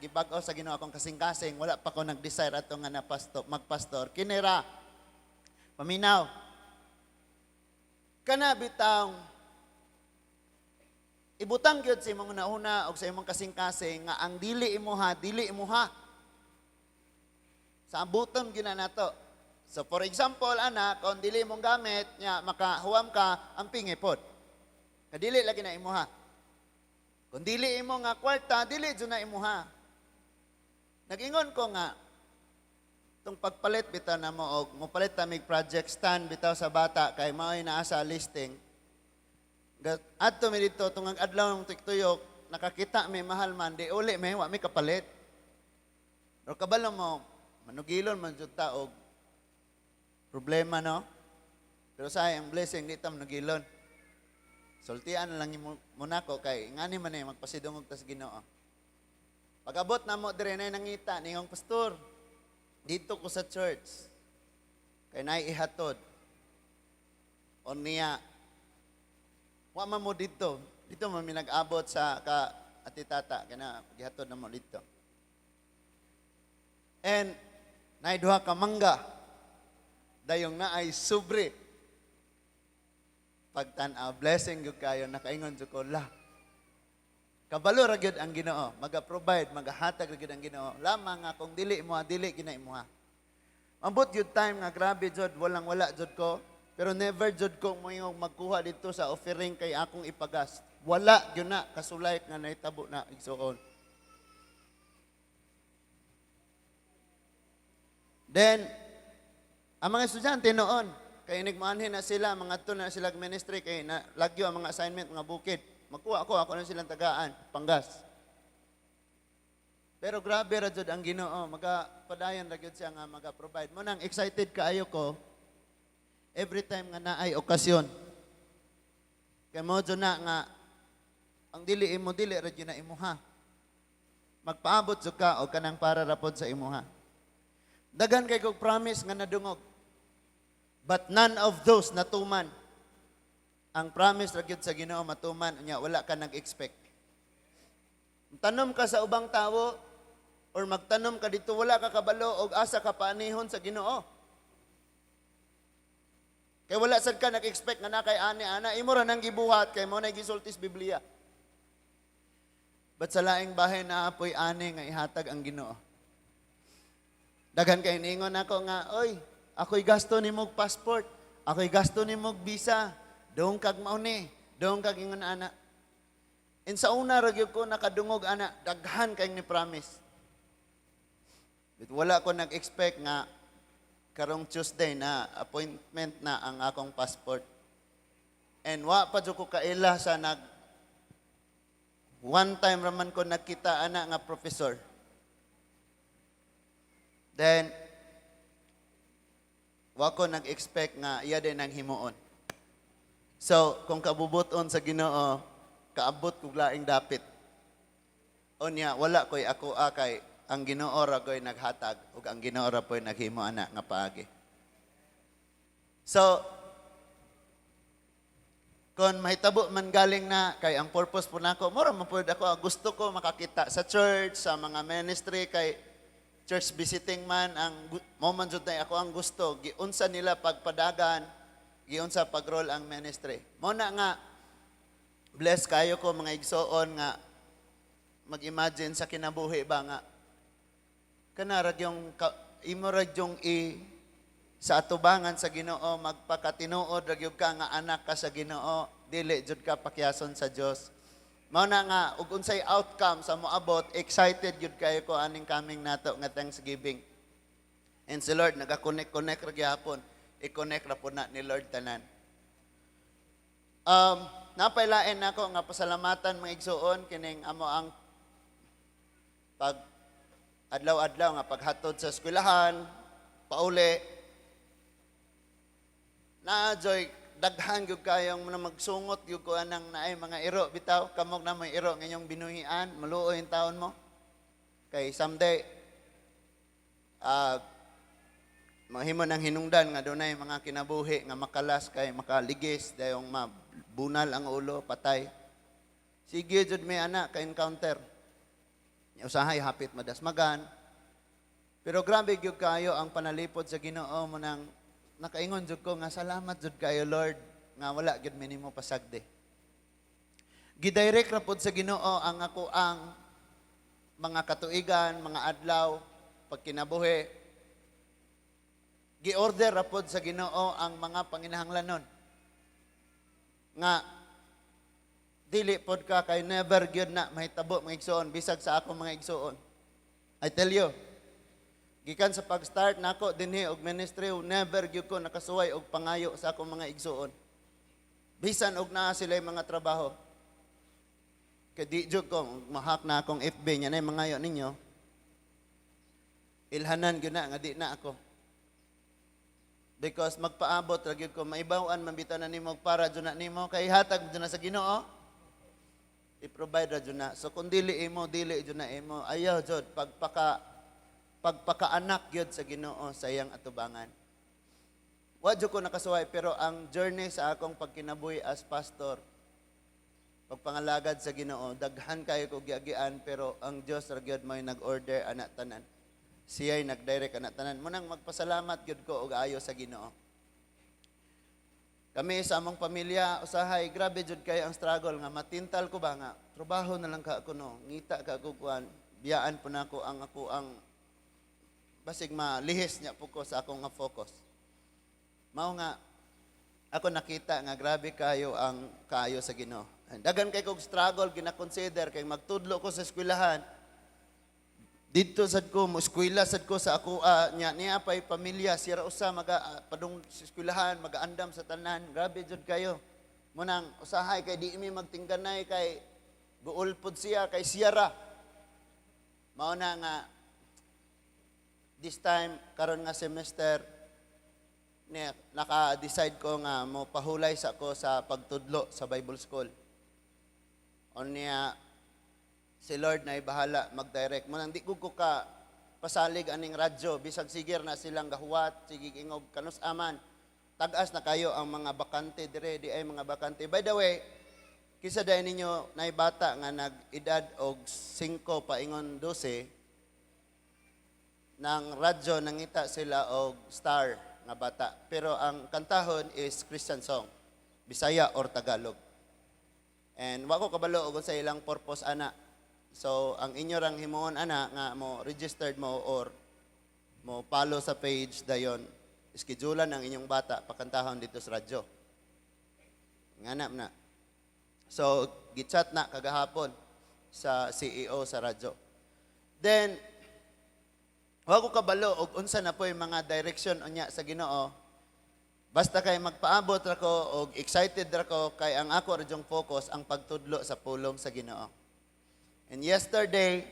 gibag-o sa Ginoo akong kasing-kasing, wala pa ko nag-desire ato nga na pastor, magpastor. Kinira, paminaw. Kana bitang ibutang gyud sa imong una og sa imong kasing-kasing nga ang dili imuha, dili imuha. Sa ambuton gyud na nato. So for example, ana, kung dili mong gamit, nya makahuam ka, ang pingi pod. Kadili lagi na imuha. Kung dili imo nga kwarta, dili jud na imuha. Nag-ingon ko nga, itong pagpalit bitaw na mo og mopalit ta mig project stand bitaw sa bata kay mao'y naa sa listing. Adto mi dito tungag adlaw ng tuyok, nakakita mi mahal man, di uli mi, wa mi kapalit. Pero kabalo mo, manugilon man jud ta og problema, no? Pero sayang blessing, di ta manugilon. Sultian na lang mo nako kay ngani man eh magpasidungog tas Ginoo. Pag-abot na mo dire na nangita ningong, "Pastor, dito ko sa church kay naay ihatod." O niya, wa man mo dito. Dito man mi nag-abot sa ka ati tata kana gihatod na mo dito. And naay duha ka mangga. Dayong naay sobre. Pagtan-aw, blessing gyud kayo, nakaingon jud ko, la. Kabalo ra gyud ang Ginoo, maga-provide, magahatag ra gyud ang Ginoo. Lamang nga kung dili mo, dili gina imoha. Ambot gyud time nga grabe jud, walang wala jud ko, pero never jud ko moingong magkuha dito sa offering kay akong ipagas. Wala gyud na kasulay nga nahitabo na, igsuon. Then, ang mga estudyante noon, kay nigmaanhin na sila, mga to na sila ministry, kay na, lagyo ang mga assignment, mga bukid. Magkuha ako, ako na silang tagaan, panggas. Pero grabe ra jud ang Ginoo, magapadayon ra gyud siya nga maga-provide. Mo nang excited kaayo ko every time nga naay okasyon. Kay mo jud na nga ang dili imo, dili ra jud na imuha. Magpaabot jud ka og kanang para ra pod sa imuha. Daghan kay kog promise nga nadungog. But none of those natuman. Ang promise ra gyud sa Ginoo matuman unya wala ka nag-expect. Tanom ka sa ubang tawo or magtanom ka dito, wala ka kabalo og asa ka paanihon sa Ginoo. Kay wala sad ka nag-expect nga na kay ani ana, imo ra nang gibuhat kay mo na gisulti sa Biblia. But sa laing bahin, naa poy ani nga ihatag ang Ginoo. Daghan kay ningon ako nga, "Oy, ako'y gasto nimo og passport, ako'y gasto nimo og visa, dong kag mauni, dong kag ingon ana." And sa una ra gyud ko nakadungog ana, daghan kay ni promise. But wala ko nag-expect nga karong Tuesday na appointment na ang akong passport. And wa pa jud ko kaila sa nag one time raman ko nagkita ana nga professor. Then wa ko nag-expect nga iya din ang himuon. So, kung kabubuton sa Ginoo, kaabot kog laing dapit. Unya, wala ko'y ako kay ang Ginoo ra ko'y naghatag ug ang Ginoo ra po'y naghimo ana nga paagi. So, kung mahitabo man galing na kay ang purpose po nako, mura man pud ako, gusto ko makakita sa church, sa mga ministry, kay church visiting man ang mo man jud na ako ang gusto, giunsa nila pagpadagan, giunsa pagrol ang ministry. Mo na nga bless kayo ko, mga igsoon, nga mag-imagine sa kinabuhi ba nga kana ra yung imo ra yung i sa atubangan sa Ginoo, magpakatinuod ra gyud ka nga anak ka sa Ginoo, dili jud ka pakyason sa Dios. Mao na nga ug unsay outcome sa moabot, excited gyud kayo ko aning coming nato nga Thanksgiving. And si Lord nagakonect-connect ra gyapon, i-connect ra po na ni Lord tanan. Napailain nako nga pasalamatan, mga igsuon, kining amo ang pag adlaw-adlaw nga paghatod sa eskwelahan pauli na joy daghan gyud kayong mga magsungot gyud ko anang naay mga iro bitaw kamog na may iro ngayong binuhian, maluoy yung taon mo kay someday mahimo ng hinungdan nga dunay mga kinabuhi nga makalas kay makaligis, dayong mabunal ang ulo, patay. Sige jud may ana ka encounter. Usahay hapit madasmagan. Pero grabe gyud kayo ang panalipod sa Ginoo mo nang nakaingon jud ko nga salamat jud kayo, Lord, nga wala gyud mi nimo pasagdi. Gidirect ra pod sa Ginoo ang ako ang mga katuigan, mga adlaw, pagkinabuhi. Gi-order ra pod sa Ginoo ang mga panginahanglanon. Nga dili pod ka kay never gyud na mahitabo, mga igsoon, bisag sa akong mga igsoon. I tell you, gikan sa pag-start nako dinhi og ministry, never gyud ko nakasuway og pangayo sa akong mga igsoon. Bisan og naa sila mga trabaho. Kay di jud ko mahak na akong FB nya na mangayo ninyo. Ilhanan gyud na nga di na ako. Because magpaabot ra gyud ko, maibaw-an man bitaw na nimo para jud na nimo kay hatag jud na sa Ginoo. I-provide ra jud na. So kung dili imo, dili jud na imo. Ayaw jud pagpakaanak gyud sa Ginoo sa iyang atubangan. Wa jud ko nakasuway, pero ang journey sa akong pagkinabuhi as pastor, pagpangalagad sa Ginoo, daghan kayo ko giagian, pero ang Dios ra gyud may nag-order ana tanan. Siya'y nag-direct ana tanan. Munang magpasalamat gyud ko og ayo sa Ginoo. Kami sa among pamilya, usahay grabe jud kayo ang struggle nga matintal ko ba nga trabaho na lang ka ako, no, ngita ka ako kuan, biyaan po nako ang ako ang basig malihis niya po ko sa akong nga focus. Mao nga ako nakita nga grabe kayo ang kaayo sa Ginoo. Daghan kay kog struggle gina-consider kay magtudlo ko sa eskwelahan. Didto sad ko mo eskwela sad ko sa ako nya niya pay pamilya siya ra usa maga padung sa eskwelahan, magaandam sa tanan. Grabe jud kayo. Munang usahay kay di mi magtingganay kay guol pod siya kay siya ra. Mao na nga this time karon nga semester ni naka-decide ko nga mo pahulay sa ko sa pagtudlo sa Bible School. Unya si Lord na bahala mag-direct. Mo di ko ka pasalig aning radyo bisag sigir na silang gahuwat, sige ingog kanus aman. Tag-as na kayo ang mga bakante dire, di ay mga bakante. By the way, kisa dahil ninyo nay bata nga nag-edad og 5 paingon 12 ng radyo nangita sila og star nga bata. Pero ang kantahon is Christian song, Bisaya or Tagalog. And wa ko kabalo og sa ilang purpose ana. So ang inyo rang himuon ana nga mo registered mo or mo follow sa page, dayon schedulean ang inyong bata pakantahon dito sa radyo. Nga na. So gichat na kagahapon sa CEO sa radyo. Then wa ko kabalo og unsa na po'y mga direction unya sa Ginoo. Basta kay magpaabot ra ko og excited ra ko kay ang ako ra jung focus ang pagtudlo sa pulong sa Ginoo. And yesterday,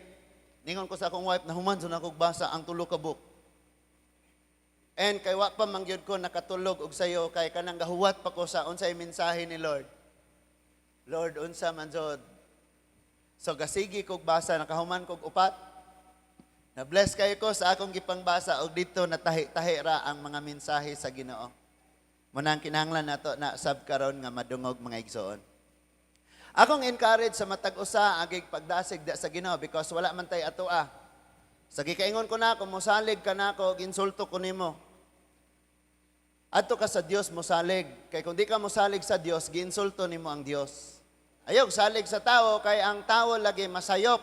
ningon ko sa akong wife, nahuman jud ako basa ang tulo ka book. And kay wa pa man gyud ko nakatulog og sayo kay kanang gahuwat pa ko sa unsay mensahe ni Lord. Lord, unsa man jud? So gasigi kog basa, nakahuman kog upat. Na-bless kayo ko sa akong gipangbasa og dito natahi-tahi ra ang mga mensahe sa Ginoo. Muna ang kinahanglan nato na sab karon nga madungog, mga igsoon. Akong encourage sa matag usa agig pagdasig da sa Ginoo because wala man tay atoa. Sa gikaingon ko na, kung mosalig ka nako, ginsulto ko nimo. Adto ka sa Dios mosalig. Kay kung di ka mosalig sa Dios, giinsulto nimo ang Dios. Ayaw salig sa tao kay ang tao lagi masayop.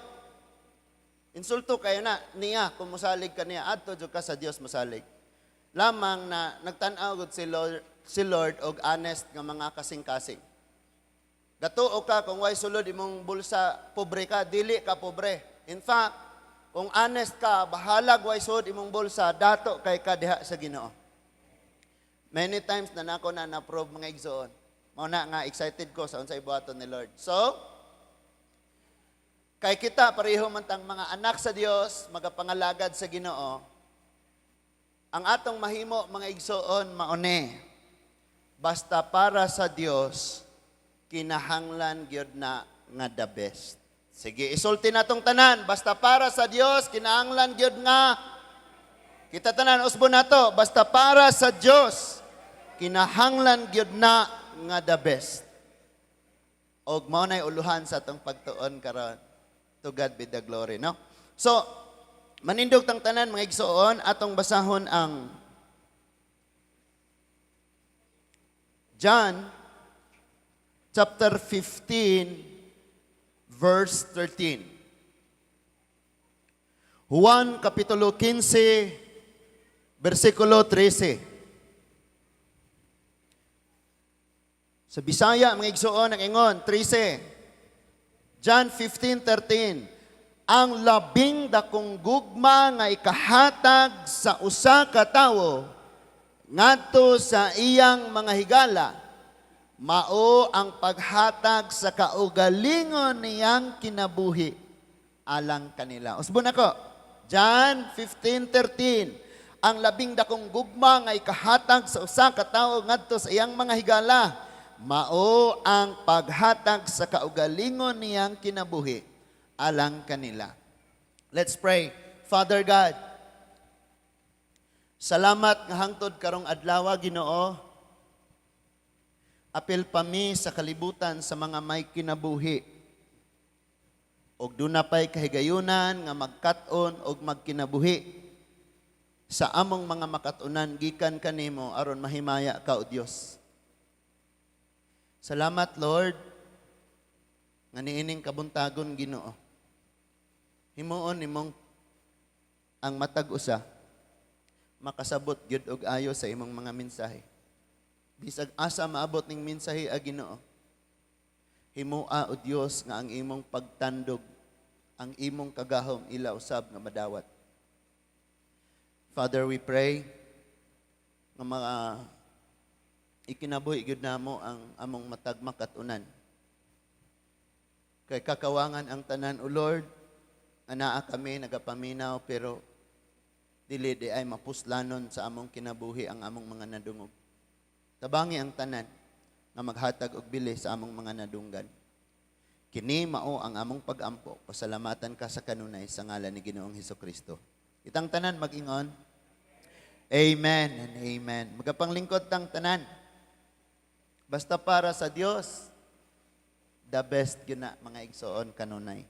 Insulto kayo na niya kung mosalig ka niya. Adto jud ka sa Dios mosalig. Lamang na nagtan-aw gud si Lord og honest nga mga kasing-kasing. Gatuo ka kung way sulod imong bulsa, pobre ka, dili ka pobre. In fact, kung honest ka, bahalag way sulod imong bulsa, dato kay ka diha sa Ginoo. Many times na nako na na-prove, mga igsoon. Mao na nga excited ko sa unsay buhaton ni Lord. So, kay kita pareho man tang mga anak sa Dios, magapangalagad sa Ginoo. Ang atong mahimo, mga igsoon, maone. Basta para sa Dios, kinahanglan gyud na nga the best. Sige, isulti natong tanan, basta para sa Dios, kinahanglan gyud nga kita tanan usbo nato, basta para sa Dios, kinahanglan gyud na nga the best. Og mao nay uluhan sa atong pagtuon karon. To God be the glory, no? So, manindog tang tanan, mga igsoon, atong basahon ang John chapter 15 verse 13. Juan kapitulo 15 versikulo 13. Sa Bisaya, mga igsoon, ang ingon, 13. John 15:13. Ang labing dakong gugma nga ikahatag sa usa ka tawo ngadto sa iyang mga higala mao ang paghatag sa kaugalingon niyang kinabuhi alang kanila. Usbon ako. John 15:13. Ang labing dakong gugma nga ikahatag sa usa ka tawo ngadto sa iyang mga higala mao ang paghatag sa kaugalingon niyang kinabuhi alang kanila. Let's pray. Father God, salamat nga hangtod karong adlaw, Ginoo. Apil pa mi sa kalibutan sa mga may kinabuhi. Og duna pay kahigayunan nga magkat-on og magkinabuhi sa among mga makat-unan gikan kanimo aron mahimaya ka, o Dios. Salamat, Lord, nga niining kabuntagon, Ginoo. Himuon nimong ang matag usa makasabot gyud og ayo sa imong mga mensahe. Bisag asa maabot ning mensahe a Ginoo. Himua, o Dios, nga ang imong pagtandog, ang imong kagahom ila usab nga madawat. Father, we pray nga mga ikinabuhi gyud namo ang among matag makat-unan. Kay kakawangan ang tanan, O Lord, anaa kami nagapaminaw pero dili di ay mapuslanon sa among kinabuhi ang among mga nadungog. Tabangi ang tanan nga maghatag og bili sa among mga nadunggan. Kini mao ang among pagampo. Pasalamatan ka sa kanunay sa ngalan ni Ginoong Hesus Kristo. Itang tanan mag-ingon. Amen and amen. Magapanglingkod tang tanan. Basta para sa Dios, the best gyud na, mga igsoon, kanunay.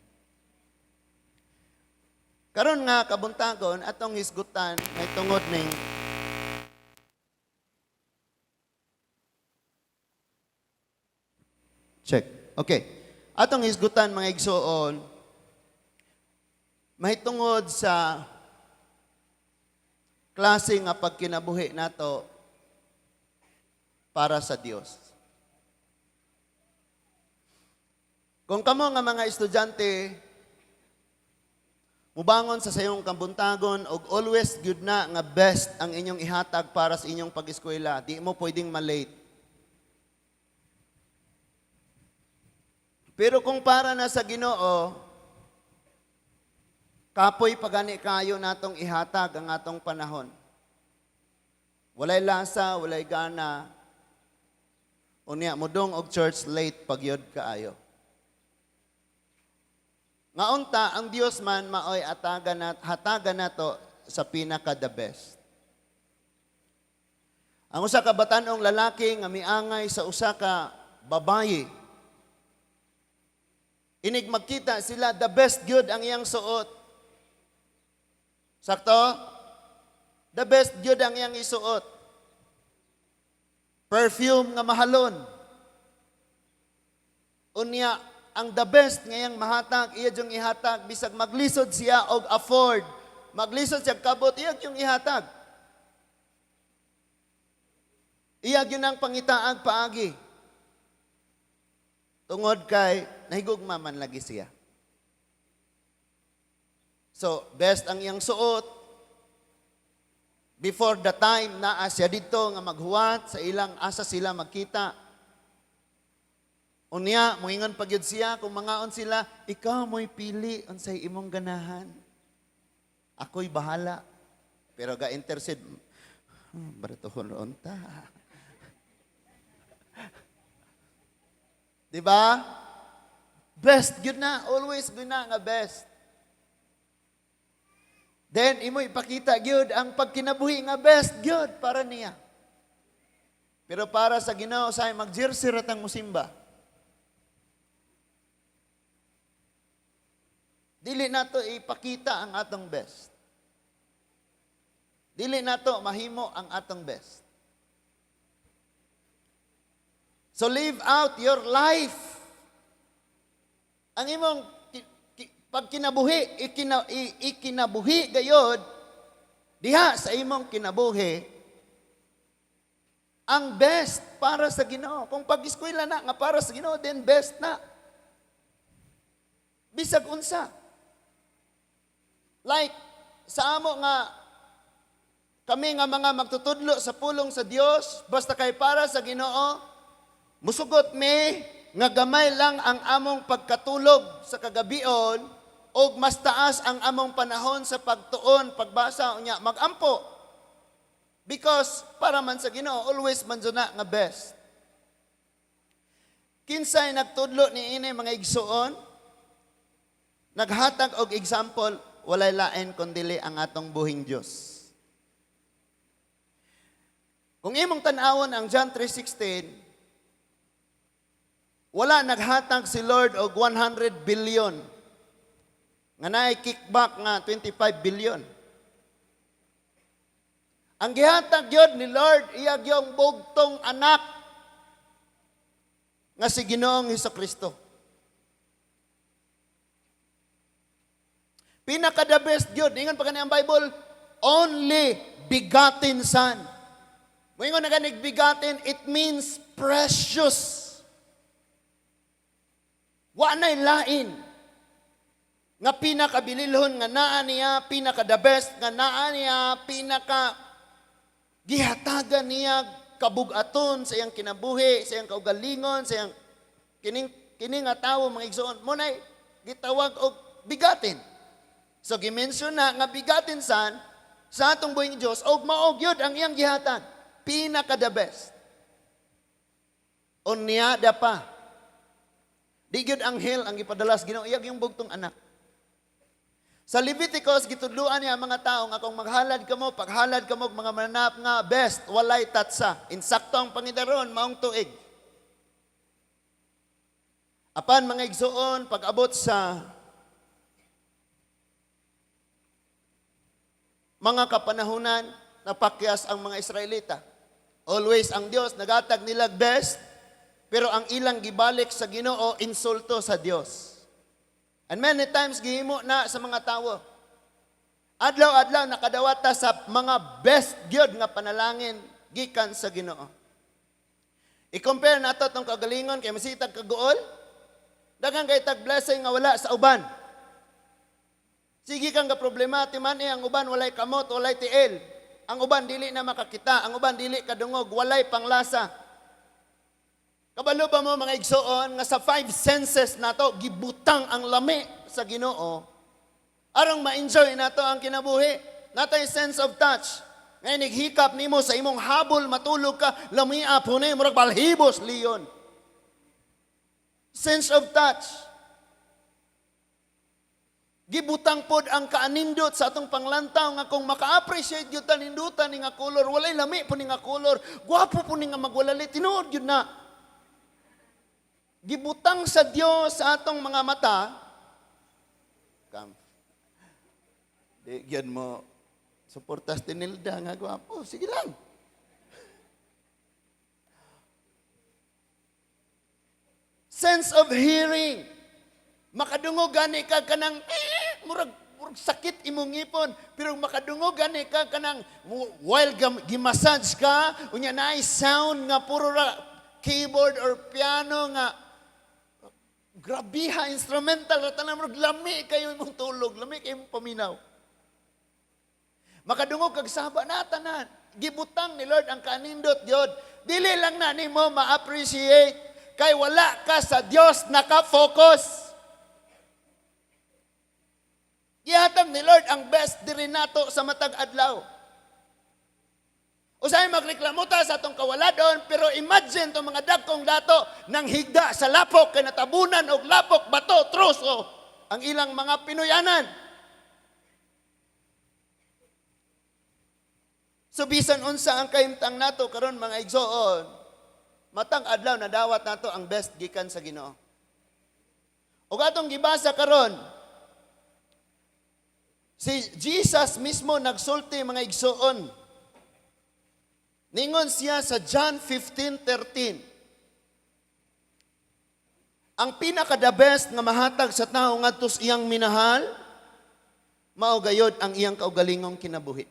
Karon nga kabuntagon, atong hisgutan may tungod ning Check. Okay. Atong hisgutan, mga igsoon, mahitungod sa klase nga pagkinabuhi nato para sa Dios. Kung kamo nga mga estudyante mubangon sa sayong kabuntagon og always gyud na nga best ang inyong ihatag para sa inyong pag-eskwela, di mo pwedeng malate. Pero kung para na sa Ginoo, kapoy pagani kayo natong ihatag ang atong panahon. Walay lasa, walay gana. Unya modong og church late pagyod kaayo. Nga unta ang Dios man maoy atagan nat hatagan nato sa pinaka the best. Ang usa ka batan-ong lalaki nga miangay sa usa ka babayi. Inig magkita sila, the best gyud ang iyang suot. Sakto? The best gyud ang iyang isuot. Perfume nga mahalon. Unya, ang the best nga iyang mahatag, iya yung ihatag, bisag maglisod siya og afford, maglisod siya kabot, iya yung ihatag. Iya gyud ang pangitaag paagi. Tungod kay nahigugma man lagi siya. So, best ang iyang suot. Before the time naa siya dito nga maghuwat sa ilang asa sila magkita. Unya, moingon pa gyud siya kung mangaon sila, ikaw mo'y pili unsay imong ganahan. Ako'y bahala. Pero ga-intercede, baratuhon roon ta. Diba? Best gyud na, always gyud na nga best. Then imo ipakita gyud ang pagkinabuhi nga best gyud para niya. Pero para sa Ginoo say mag-jersey ra tang musimba. Dili nato ipakita ang atong best. Dili nato mahimo ang atong best. So live out your life. Ang imong pagkinabuhi, ikinabuhi gayod, diha sa imong kinabuhi, ang best para sa Ginoo. Kung pag-eskwela na nga para sa Ginoo, then best na. Bisag unsa. Like, sa amo nga, kami nga mga magtutudlo sa pulong sa Dios, basta kay para sa Ginoo, musugot mi nga gamay lang ang among pagkatulog sa kagabion og mas taas ang among panahon sa pagtuon, pagbasa unya magampo. Because para man sa Ginoo, always man jud na nga best. Kinsay nagtudlo ni ini, mga igsuon? Naghatag og example, walay lain kundili ang atong buhing Dios. Kung imong tan-awon ang John 3:16, wala naghatag si Lord og 100 billion. Nga naay kickback nga 25 billion. Ang gihatag gyud ni Lord, iya gyung bugtong anak nga si Ginoong Kristo. Pinaka the best gyud, ingon pa gani ang Bible, only begotten Son. Moingon na ganig begotten, it means precious. Wa na'y lain nga pinakabililhon nga naa niya, pinaka the best nga naa niya, pinaka gihatagan niya kabugaton sa iyang kinabuhi, sa iyang kaugalingon, sa iyang kining nga tawo, mga igsoon, mo nay gitawag og begotten. So gimension na nga begotten Son sa atong buhing Dios og mao gyud ang iyang gihatag, pinaka the best. Unya da pa. Di gyud anghel ang gipadala sa Ginoo, iya yung bugtong anak. Sa Leviticus, gitudluan niya ang mga tao nga kung maghalad kamo, paghalad kamo og mga mananap nga best, walay tatsa. Insakto ang pangidaron, maong tuig. Apan, mga igsuon, pag-abot sa mga kapanahunan, napakyas ang mga Israelita. Always ang Dios nagatag nila best, pero ang ilang gibalik sa Ginoo, insulto sa Dios. And many times gihimo na sa mga tawo. Adlaw-adlaw nakadawat ta sa mga best gyud nga panalangin gikan sa Ginoo. I-compare nato tong kagalingon kay masitag kaguol. Daghan kay tag blessing nga wala sa uban. Sige kang ga problema ti man eh, ang uban walay kamot, walay tiil. Ang uban dili na makakita, ang uban dili kadungog, walay panglasa. Kabalo ba mo, mga igsoon, nga sa five senses nato gibutang ang lami sa Ginoo aron ma-enjoy nato ang kinabuhi? Natay sense of touch. Ngayon naghikap nimo sa imong habol matulog ka, lamia po na murag balhibos leon. Sense of touch. Gibutang pod ang kaanindot sa atong panglantaw nga kung maka-appreciate gyud ta nindutan ni nga color, walay lami po ni nga color, gwapo po ni nga magwalali, tinuod gyud na. Gibutang sa Dios sa atong mga mata. Come. Di gyud mo suportas tinilda nga gwapo, sige lang. Sense of hearing. Makadungog gani ka kanang murag sakit imong ngipon, pero makadungog gani ka kanang while gimassage ka, unya naay sound nga puro ra keyboard or piano nga grabiha instrumental ra tanan, murag lami kayo imong tulog, lami kayo imong paminaw. Makadungog kag saba na tanan. Gibutang ni Lord ang kanindot gyud. Dili lang na nimo ma-appreciate kay wala ka sa Dios naka-focus. Gihatag ni Lord ang best diri nato sa matag adlaw. Usahay magreklamo ta sa atong kawaladon, pero imagine tong mga dagkong dato nang higda sa lapok kay natabunan og lapok, bato, troso ang ilang mga pinuyanan. So bisan unsa ang kahimtang nato karon, mga igsoon, matang adlaw nadawat nato ang best gikan sa Ginoo. Ug atong gibasa karon, Si Jesus mismo nagsulti, mga igsoon. Ningon siya sa John 15:13. Ang pinaka the best nga mahatag sa tao ngadto sa iyang minahal, mao gayod ang iyang kaugalingong kinabuhi.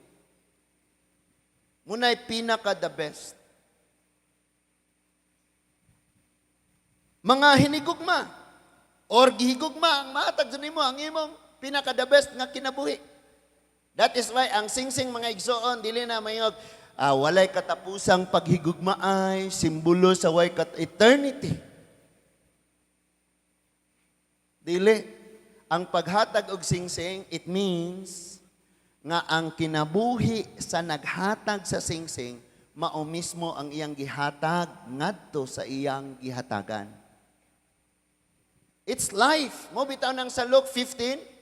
Muna'y pinaka the best. Mga hinigugma or gihigugma, ang mahatag sa nimo ang imong pinaka the best nga kinabuhi. That is why ang singsing, mga igsoon, dili na mayog walay katapusang paghigugma ay simbolo sa way kat eternity. Dili. Ang paghatag og singsing, it means nga ang kinabuhi sa naghatag sa singsing mao mismo ang iyang gihatag ngadto sa iyang gihatagan. It's life. Mo bitaw nang sa Luke 15,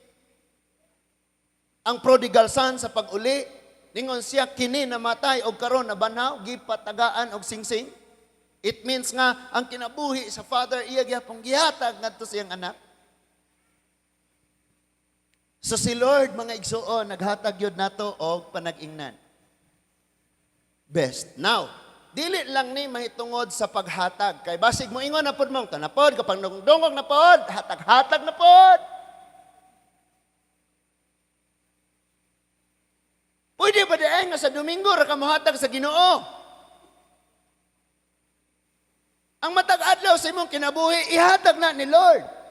ang prodigal son sa pag-uli, ningon siya, "Kini namatay og karon nabanhaw, gipatagaan og singsing." It means nga ang kinabuhi sa father iya gyapon gihatag ngadto sa iyang anak. So si Lord, mga igsuon, naghatag yun nato og panag-ingnan. Best. Now, dili lang ni mahitungod sa paghatag. Kay basig mo ingon na pod mong, tanapod, kapag dungog na pod, hatag-hatag na pod. Pwede ba diay nga sa Domingo ra ka mohatag sa Ginoo? Ang matag adlaw sa imong kinabuhi, ihatag na ni Lord.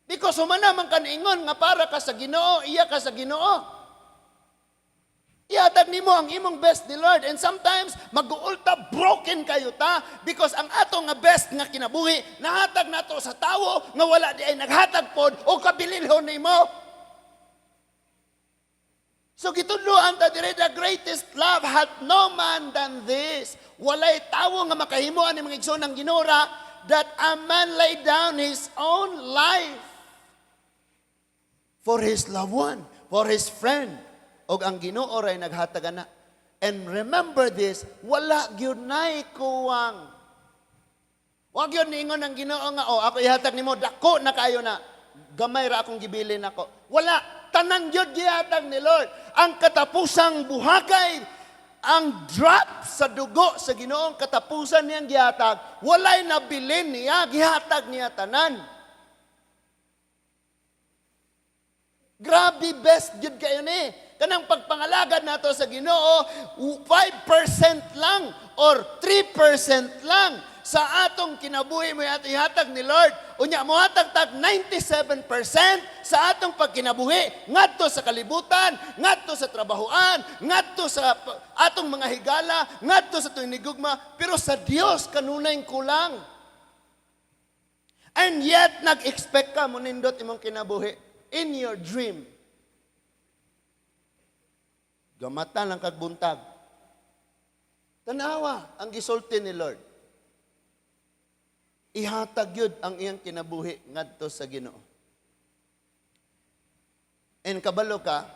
Because humana man ka niingon nga para ka sa Ginoo, iya ka sa Ginoo. Ihatag nimo ang imong best ni Lord. And sometimes, mag-uulta, broken kayo ta because ang ato nga best nga kinabuhi, nahatag nato sa tawo nga wala di ay naghatag pod o kabililhon nimo. So gitudloan ta dire, the greatest love hath no man than this. Walay tawo nga makahimo ani, mga igsoon ng Ginoo, that a man lay down his own life for his loved one, for his friend. Og ang Ginoo ray naghatag ana. And remember this, wala gyud nay kuwang. Wa gyud niingon ang Ginoo nga, "Oh, ako ihatag nimo, dako na kayo na. Gamay ra akong gibilin nako." Wala, tanan gyud gihatag ni Lord. Ang katapusang buhagay, ang drop sa dugo sa Ginoong katapusan niyang gihatag, walay nabilin niya, gihatag niya tanan. Grabe best gyud kayo ni. Kanang pagpangalagad nato sa Ginoo, 5% lang or 3% lang sa atong kinabuhi mo ato ihatag ni Lord. Unya mohatag tag 97% sa atong pagkinabuhi ngadto sa kalibutan, ngadto sa trabahoan, ngadto sa atong mga higala, ngadto sa atong hinigugma, pero sa Dios kanunay kulang. And yet nag-expect ka monindot imong kinabuhi in your dream. Gamata lang kag buntag. Tanawa ang gisulti ni Lord. Ihatag yun ang iyang kinabuhi ngadto sa Ginoo. And kabalo ka,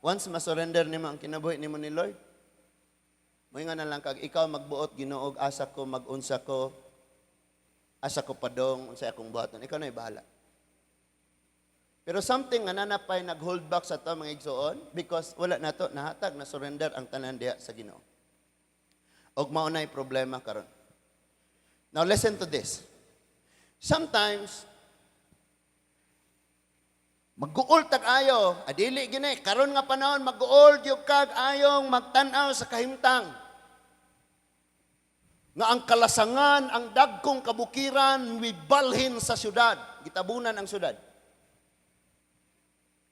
once masurrender nimo ang kinabuhi nimo ni Lord, moingon na lang kag, "Ikaw magbuot, Ginoo, asa ko magunsa ko, asa ko padong, unsay akong buhaton, ikaw na bahala." Pero something nga nanapay nag-hold back sa to, mga igsoon, because wala nato nahatag na surrender ang tanan diha sa Ginoo. Og mao na'y problema karon. Now listen to this. Sometimes magguol tag ayo, adili gini karon nga panahon, magguol gyud kag ayong magtan-aw sa kahimtang. Nga ang kalasangan, ang dagkong kabukiran mibalhin sa syudad, gitabunan ang syudad.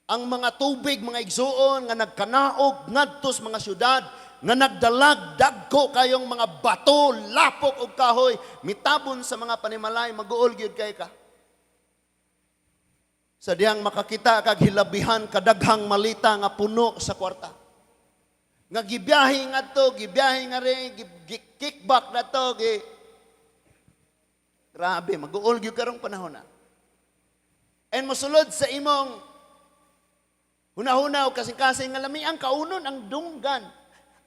Ang mga tubig, mga igsuon, nga nagkanaog ngadto sa mga syudad, nga nagdalag dagko kayong mga bato, lapok ug kahoy, mitabon sa mga panimalay, maguol gyud kay ka. Sa dihang makakita kag hilabihan kadaghang malita nga puno sa kwarta. Nga gibiyahe ngadto, gibiyahe nga rin, kickback na to, grabe, maguol gyud karong panahon na. And mosulod sa imong hunahuna o kasing-kasing nga lami ang kaunon ang dunggan.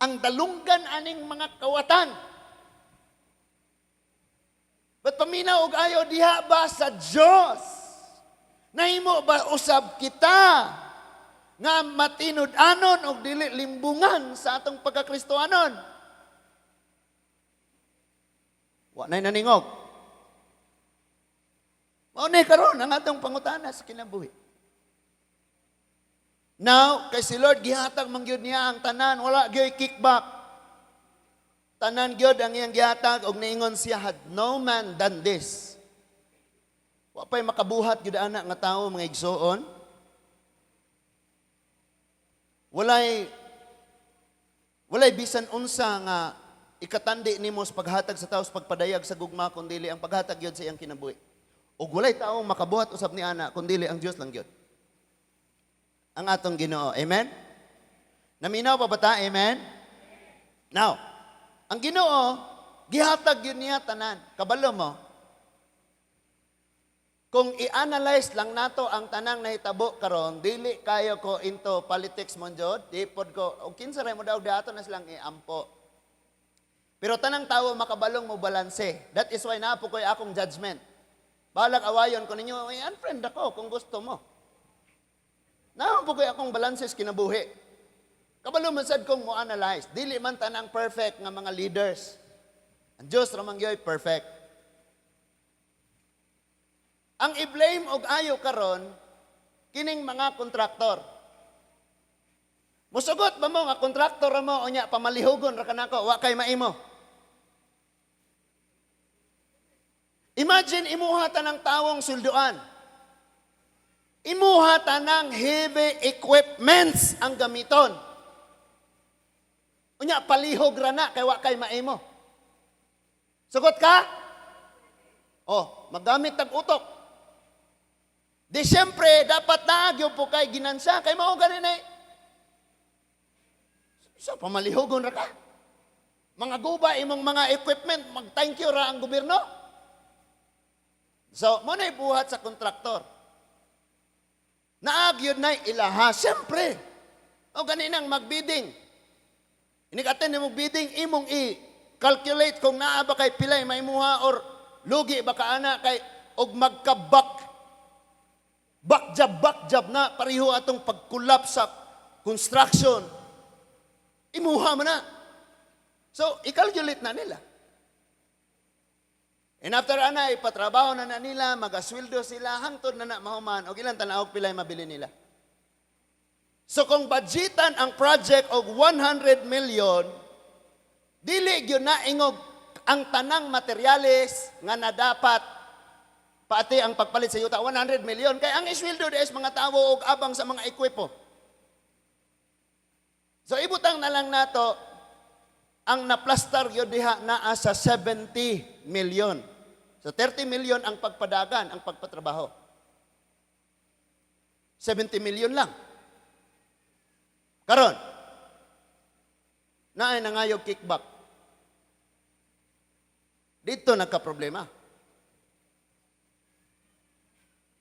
Ang dalunggan aning mga kawatan. But paminaw og ayo, diha ba sa Dios? Nahimo ba usab kita? Nga matinud-anon og dili limbungan sa atong pagkakristohanon. Wa na'y naningog. Mao ni karon ang atong pangutana sa kinabuhi. Now, kay si Lord gihatag man gyud niya ang tanan, wala gyud kickback. Tanan gyud ang iyang gihatag og niingon siya, "Had no man done this." Wa pa'y makabuhat gyud ana nga tawo, mga igsoon. Walay bisan unsa nga ikatandi nimo sa paghatag sa tao sa pagpadayag sa gugma kun dili ang paghatag gyud sa iyang kinabuhi. Ug walay tawo makabuhat usab ni ana kun dili ang Dios lang gyud. Ang atong Ginoo. Amen? Naminaw pa ba ta? Amen? Now, ang Ginoo, gihatag yun niya tanan. Kabalo mo, kung i-analyze lang nato ang tanang nahitabo karon, dili kayo ko into politics mon jud, di pod ko, og kinsa ray mo daw ato na silang iampo. Pero tanang tawo makabalong mo balanse. That is why naa po ko'y akong judgment. Balag awayon ko ninyo, i-unfriend ako kung gusto mo. Naa po ko'y akong balanse sa kinabuhi. Kabalo man sad kong mo analyze. Dili man tanang perfect nga mga leaders. Ang Diyos ra man gyoy perfect. Ang i-blame og ayo karon kining mga kontraktor. Musugot ba mo nga kontraktor ra mo unya pamalihugon ra kanako, wa kay maimo? Imagine imuha tanang tawong sulduan. Imuha tanang heavy equipments ang gamiton. Unya palihog ra na kay wa kay maimo. Sugot ka? Oh, maggamit tag utok. Di siyempre, dapat naagyo po kay ginansa. Kay mao gani na. So, pamalihugon ra ka. Mga guba imong mga equipment, mag-thank you ra ang gobyerno. So, mo na ibuhat sa kontraktor. Naagyo na ilaha, siyempre. O ganinang magbidding. Inig-attend mo bidding, imong i-calculate kung naa ba kay pilay maimuha or lugi ba ka ana kay og magkabak back job na pareho atong pag-collapse sa construction. Imuha mo na. So, i-calculate na nila. And after ana, ipatrabaho na na nila, magasweldo sila, hangtod na na mahuman, og ilang tan-awog pilay mabili nila. So kung budgetan ang project og 100 million, dili gyud na ingog ang tanang materyales nga nadapat pati ang pagpalit sa yuta 100 million kay ang isweldo is mga tawo og abang sa mga ekwipo. So ibutang na lang nato ang naplastar gyud diha naa sa 70 million. So 30 million ang pagpadagan, ang pagpatrabaho. 70 million lang. Karon, naay nangayog kickback. Dito nagka-problema.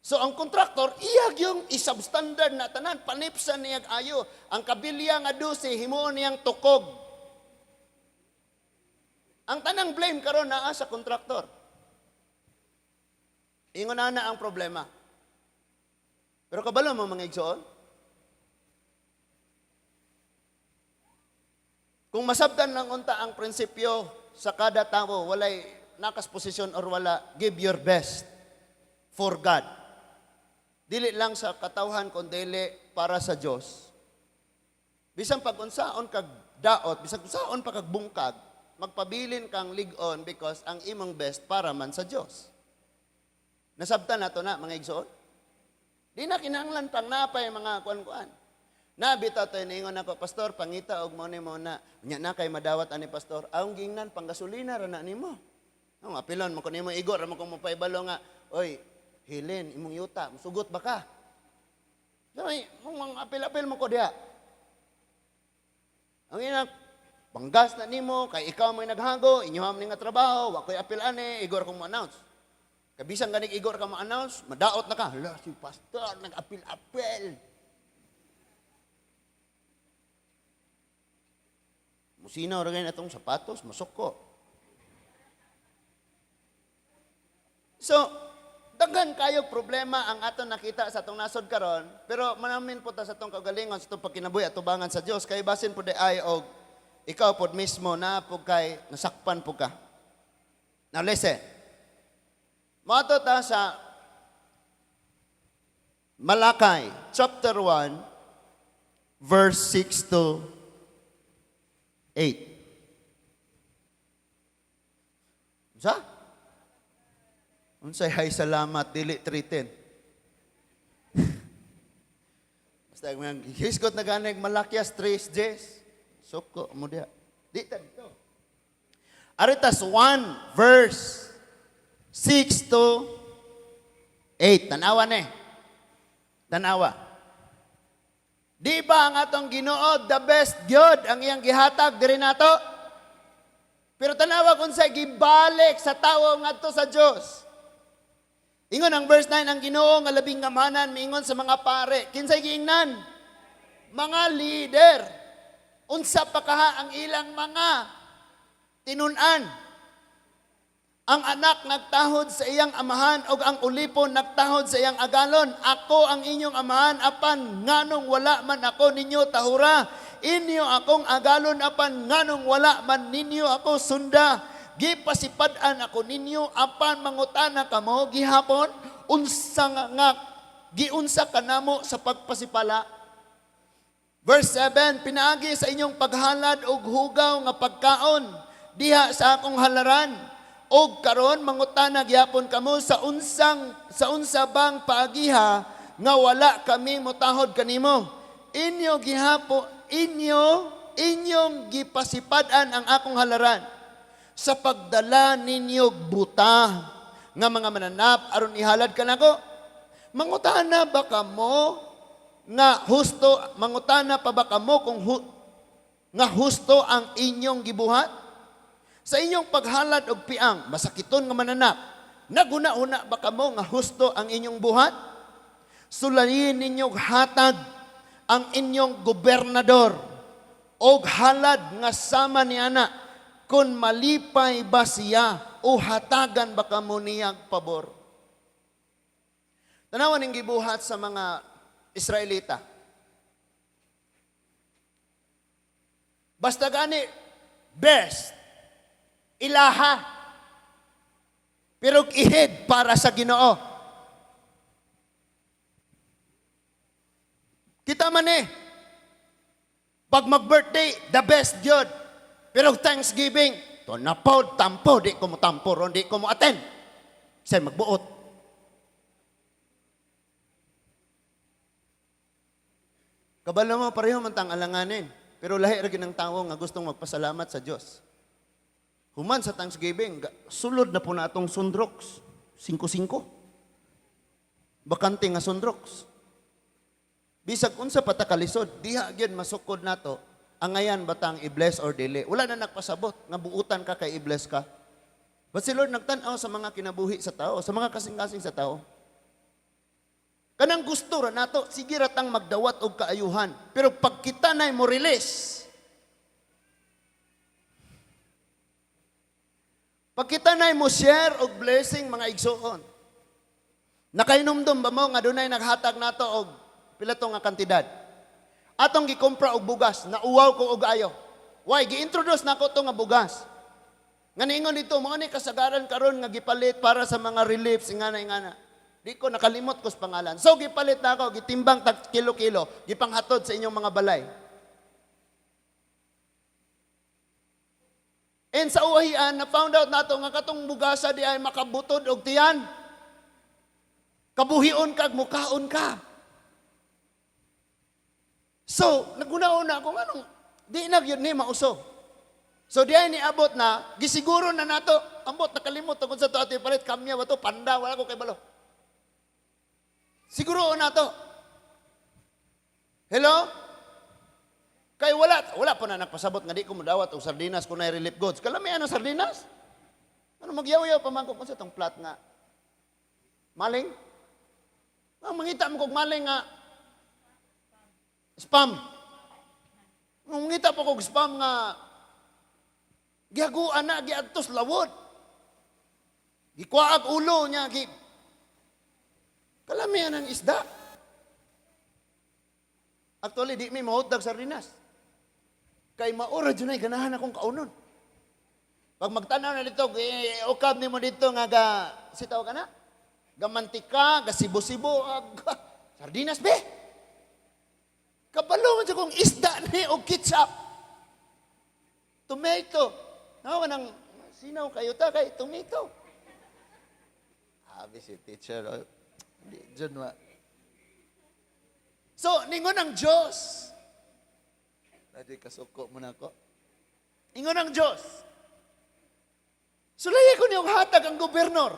So ang kontraktor, iyag yung isubstandard na tanan, panipsan niyag ayo. Ang kabilya nga 12, himuon niyang tukog. Ang tanang blame karon naa sa kontraktor. Ingon na na ang problema. Pero kabalo mo mga igsoon, kung masabtan lang unta ang prinsipyo sa kada tao, walay nakas posisyon or wala, give your best for God. Dili lang sa katawhan, kundi para sa Dios. Bisan pag-unsaon kag daot, bisan unsaon pa kag bungkag, magpabilin kang lig-on because ang imong best para man sa Dios. Nasabtan nato na, mga igsoon? Di na kinahanglan pang napay mga kuan-kuan. Nabita tayo niingon ako, "Pastor, pangita og mo ni mo na." Nya na kay madawat ani pastor. Ang gingnan panggasolina ra na nimo. Ang apilon mo ko nimo igo ra mo kung mopaibalo nga, "Oy, Helen, imong yuta, musugot ba ka?" Dami, mong mga apil-apil mo ko diha. Ang ina, panggas na nimo, kay ikaw may naghago, inyo ni nga trabaho, wa ko'y apil ani, igor kong mo-announce. Kabisan ganig igor ka mo-announce, madaot na ka. Hala, si pastor, nag-apil-apil. Musinaw ra gani atong sapatos, masuko. So, daghan kayo kayog problema ang aton nakita sa atong nasod karon, pero manamin po ta sa atong kaugalingon sa atong pagkinabuhi atubangan sa Dios kay basin po di ay og ikaw pod mismo na po kay nasakpan po ka. Now listen. Moadto ta sa Malachi chapter 1 verse 6 to 8. Unsa? Unsay hay salamat dili 310. Basta ang hisgot na ganig Malakias 3:10. Suko mo diha. Di ta dito. Aritas 1 verse 6 to 8. Tanawa ni. Tanawa. Di ba ang atong Ginoo the best gyud ang iyang gihatag diri nato? Pero tanawa kung sa gibalik sa tawo ngadto sa Dios. Ingon ang verse 9, ang Ginoo nga labing ngamanan miingon sa mga pare. Kinsay giingnan? Mga leader. Unsa pa kaha ang ilang mga tinun-an? Ang anak nagtahod sa iyang amahan og ang ulipon nagtahod sa iyang agalon. Ako ang inyong amahan apan nganong wala man ako ninyo tahura. Inyo akong agalon apan nganong wala man ninyo ako sunda. Gipasipad-an ako ninyo apan mangutana kamo gihapon unsa nga giunsa kanamo sa pagpasipala. Verse 7, pinaagi sa inyong paghalad og hugaw nga pagkaon diha sa akong halaran. Og karon mangutana gyapon kamo sa unsa bang paagiha nga wala kami motahod kanimo. Inyo gihapo inyo inyong gipasipad-an ang akong halaran sa pagdala ninyo buta nga mga mananap aron ihalad kanako. Mangutana ba kamo nga husto, mangutana pa ba kamo kung nga husto ang inyong gibuhat? Sa inyong paghalad og piang, masakiton nga mananap, naguna-una ba kamo nga husto ang inyong buhat? Sulayin ninyo hatag ang inyong gobernador og halad nga sama ni ana, kung malipay ba siya o hatagan ba kamo niyag pabor. Tanawan ning gibuhat sa mga Israelita. Basta gani, best, ilaha, pero ihid para sa Ginoo. Kita man pag mag-birthday, the best gyud. Pero Thanksgiving, to na po, tampo, di ko mo tampo ron, di ko mo attend. Say magbuot. Kabalo mo, pareho man tang alanganin. Pero lahi ra gyud ng tawo nga gustong magpasalamat sa Dios. Human sa Thanksgiving, sulod na po na atong sundrox. 5-5. Bakante nga sundrox. Bisag unsa pa ta kalisod, diha gyud masukod nato angayan batang i-bless or dili. Wala na nagpasabot nga buutan ka kay i-bless ka. But si Lord nagtan-aw sa mga kinabuhi sa tao, sa mga kasing-kasing sa tao. Kanang gusto ra nato, sige ra tang magdawat og kaayuhan. Pero pag kita na'y mo release, pag kita na'y mo share og blessing mga igsuon, nakainomdom ba mo nga dunay naghatag nato og pila to nga kantidad? Atong gikompra og bugas, nauwaw ko og ayo. Why? Gi-introduce nako to nga bugas. Nga niingon dito, mao ni kasagaran karon nga gipalit para sa mga reliefs, ingana ingana. Di ko nakalimot ko sa pangalan. So gipalit na ako, gitimbang tag kilo-kilo, gipanghatod sa inyong mga balay. And sa uwahian, na found out nato nga katong bugasa di ay makabutod og tiyan. Kabuhion ka, mukaon ka. So, naguna-una ako, anong, di na yun ni mauso. So, di ay niabot na, gisiguro na nato, ambot, nakalimot, tungkol sa to, ato palit, kamya ba to, panda, wala ko kay balo. Siguro na to. Hello? Kay wala pa na nagpasabot nga di ko modawat og sardinas kung na relief goods. Kalamian ang sardinas. Ano magyaw-yaw pa man ko kung sa tong plat nga maling? Ang mangita mo kog maling nga spam. Ang mangita pa kog spam nga gihaguan na giadtos lawod. Gikuaag ulo niya gi. Kalamihan ang isda. Actually, di mi mahutdag sardinas. Kay maura dyan ay ganahan akong kaunon. Pag magtanaw na dito, eh, ukab nimo dito nga ga, sitaw ka na? Gamantika, ga sibo-sibo, sardinas be. Kabalo man siya kung isda ni o ketchup. Tomato. Nawa nang sinaw kayo ta kay tomato. Sabi si teacher, oh, di, dyan wa. So, ningon ang Diyos. Lagi kasuko mo na ako. Ingon ang Diyos. Sulay ko niyong hatag ang gobernor.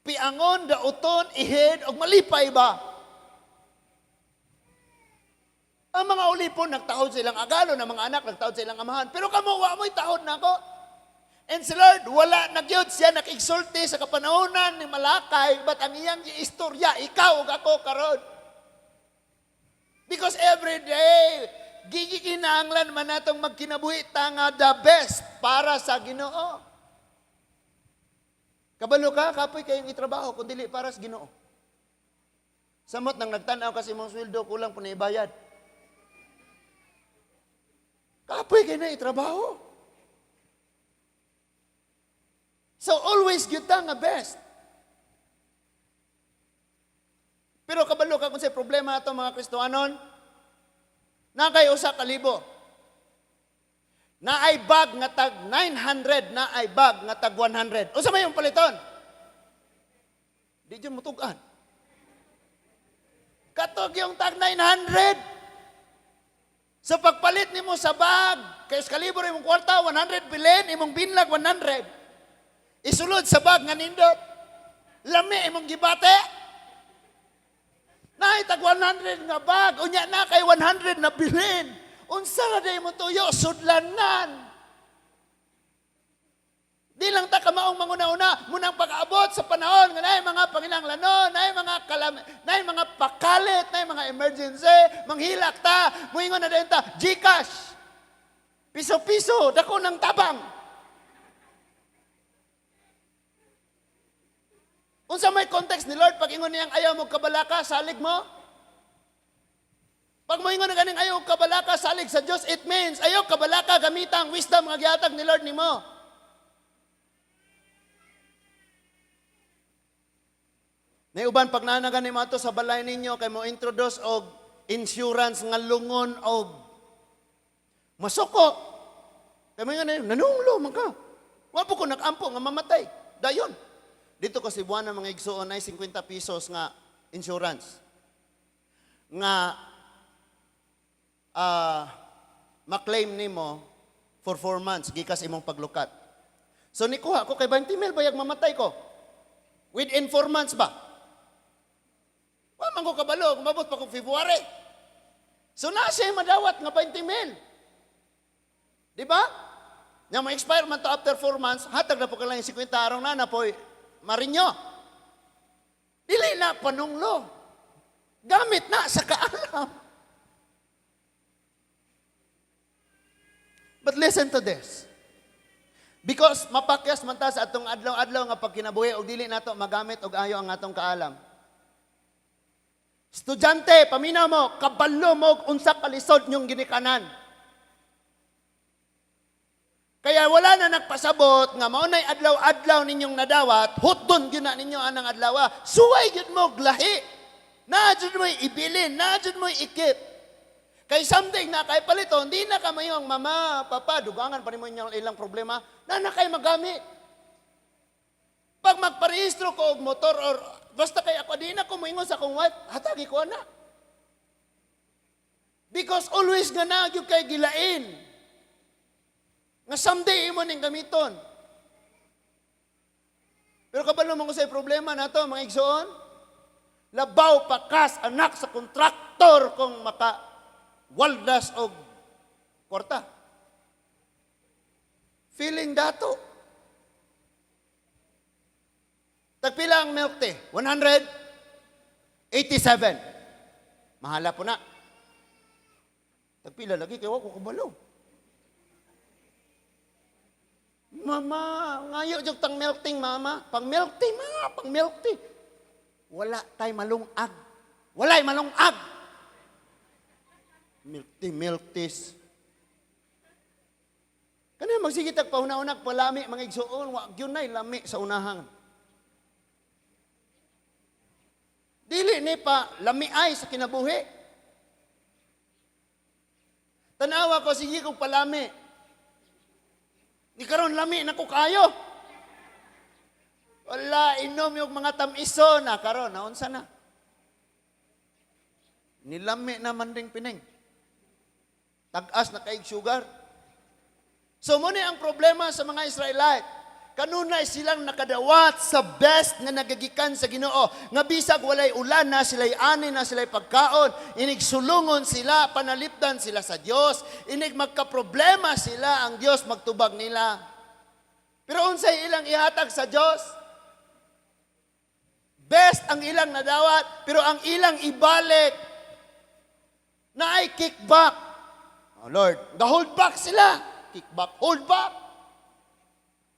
Piangon, dauton, ihed, og malipay ba? Ang mga ulipon, nagtaod silang agalo, ng mga anak, nagtaod silang amahan. Pero kamo, wa mo'y taod na ako. And si Lord, wala na gyud siya nakigsulti sa kapanahonan ni Malakay, but ang iyang istorya, ikaw ug ako karon. Because every day, gigikinahanglan man natong magkinabuhi ta nga the best para sa Ginoo. Kabalo ka, kapoy kayong itrabaho kung dili para sa Ginoo. Samot nang nagtanaw kasi mong sweldo, kulang po na ibayad. Kapoy kayo na itrabaho. So always gyud ta nga best. Pero kabalo ka kung sa problema ato mga Kristohanon, na kay usa ka libo. Naay bag nga tag 900, naay bag nga tag 100. Unsa may imong paliton? Di jud mutug-an. Katog yung tag 900. Sa pagpalit nimo sa bag, kay sa kalibo imong kwarta 100 bilin, imong binlag 100. Isulod sa bag nga nindot. Lami imong gibate. Naay tag 100 nga bag, unya na kay 100 na bilin. Unsa ra day mo tuyo sudlanan. Di lang ta kamaong manguna-una, munang pag-abot sa panahon nga naay mga panginahanglanon, naay mga kalam, naay mga pakalit, naay mga emergency, manghilak ta, muingon na din ta, GCash. Piso-piso, dako ng tabang. Unsa may context ni Lord pag ingon niyang ayaw mo kabalaka, salig mo? Pag moingon na ganing ayaw kabalaka, salig sa Dios, it means ayaw kabalaka gamita ang wisdom nga gihatag ni Lord nimo. Nay uban pag nanagan nimo ato sa balay ninyo kay mo introduce og insurance nga lungon og masuko. Kay mo ingon nanunglo man ka. Wa po ko nag-ampo nga mamatay. Dayon. Dito kasi buwan ng mga igsuon ay 50 pesos nga insurance. Nga maklaim nimo for 4 months gikas imong paglukat. So nikuha ko kay 20 mil bayag mamatay ko. Within 4 months ba? Wa man ko kabalo, umabot pa kong February. So na siya madawat nga 20 mil. Di ba? Nga ma-expire man to after 4 months, hatag na po ka lang yung 50 araw na na po marinyo. Dili na panunglo. Gamit na sa kaalam. But listen to this. Because mapakyas man ta sa atong adlaw-adlaw nga pagkinabuhi og dili nato magamit og ayo ang atong kaalam. Estudyante, paminaw mo, kabalo mo og unsa kalisod nyong ginikanan. Kaya wala na nagpasabot nga mao nay adlaw-adlaw ninyong nadawat, hutdon gyud na ninyo anang adlaw. Suway gyud mo og lahi. Naa jud mo'y ibilin, naa jud mo'y ikip. Kay someday na kay palito, hindi na ka mayong mama, papa, dugangan pa nimo inyong ilang problema, na na kay magamit. Pag magparehistro ko og motor or basta kay ako, di na ko moingon sa akong wife, hatagi ko ana. Because always nga na gyud kay gilain. Nga someday imo ning gamiton. Pero kabalo mo ko sa problema nato, mga igsoon, labaw pa kas anak sa kontraktor kung maka waldas og kwarta. Feeling dato. Tagpila ang milk tea? 187. Mahala po na. Tagpila lagi kay wa ko kabalo. Mama, ngayo jud tang milk tea, mama. Pang milk tea, ma, pang milk tea. Wala tay malungag. Walay malungag. Milk tea, milk teas. Kani magsige tag pauna-unag palami mga igsuon, wa gyud nay lami sa unahan. Dili ni pa lami ay sa kinabuhi. Tanawa ko, sige kong palami. Ni karon lami na ko kayo. Wala, inom yung mga tamiso na karon, naunsa na. Nilami naman ding pining. Tag-as na kaig sugar. So mo ni ang problema sa mga Israelite. Kanunay silang nakadawat sa best nga nagagikan sa Ginoo. Nga bisag walay ulan na sila'y ani na sila'y pagkaon, inig sulungon sila, panalipdan sila sa Dios, inig magkaproblema sila, ang Dios magtubag nila. Pero unsay ilang ihatag sa Dios? Best ang ilang nadawat, pero ang ilang ibalik na ay kickback. Oh Lord, the hold back sila. Kickback, hold back.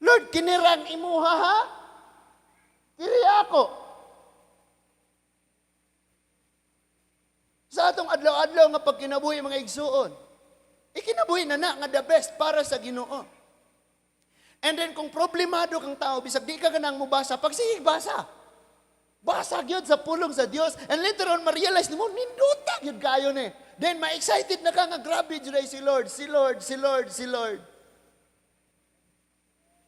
Lord, kinirang imuha ha? Kiri ako. Sa atong adlaw-adlaw nga pagkinabuhi mga igsuon, ikinabuhi na na nga the best para sa Ginoo. And then kung problemado kang tao, bisag di ka ganang mobasa, pagsigig basa. Basa gyud sa pulong sa Dios. And later on, ma-realize nimo, nindota gyud kayo ni. Then ma-excited na ka nga grabe jud ay si Lord, si Lord, si Lord, si Lord.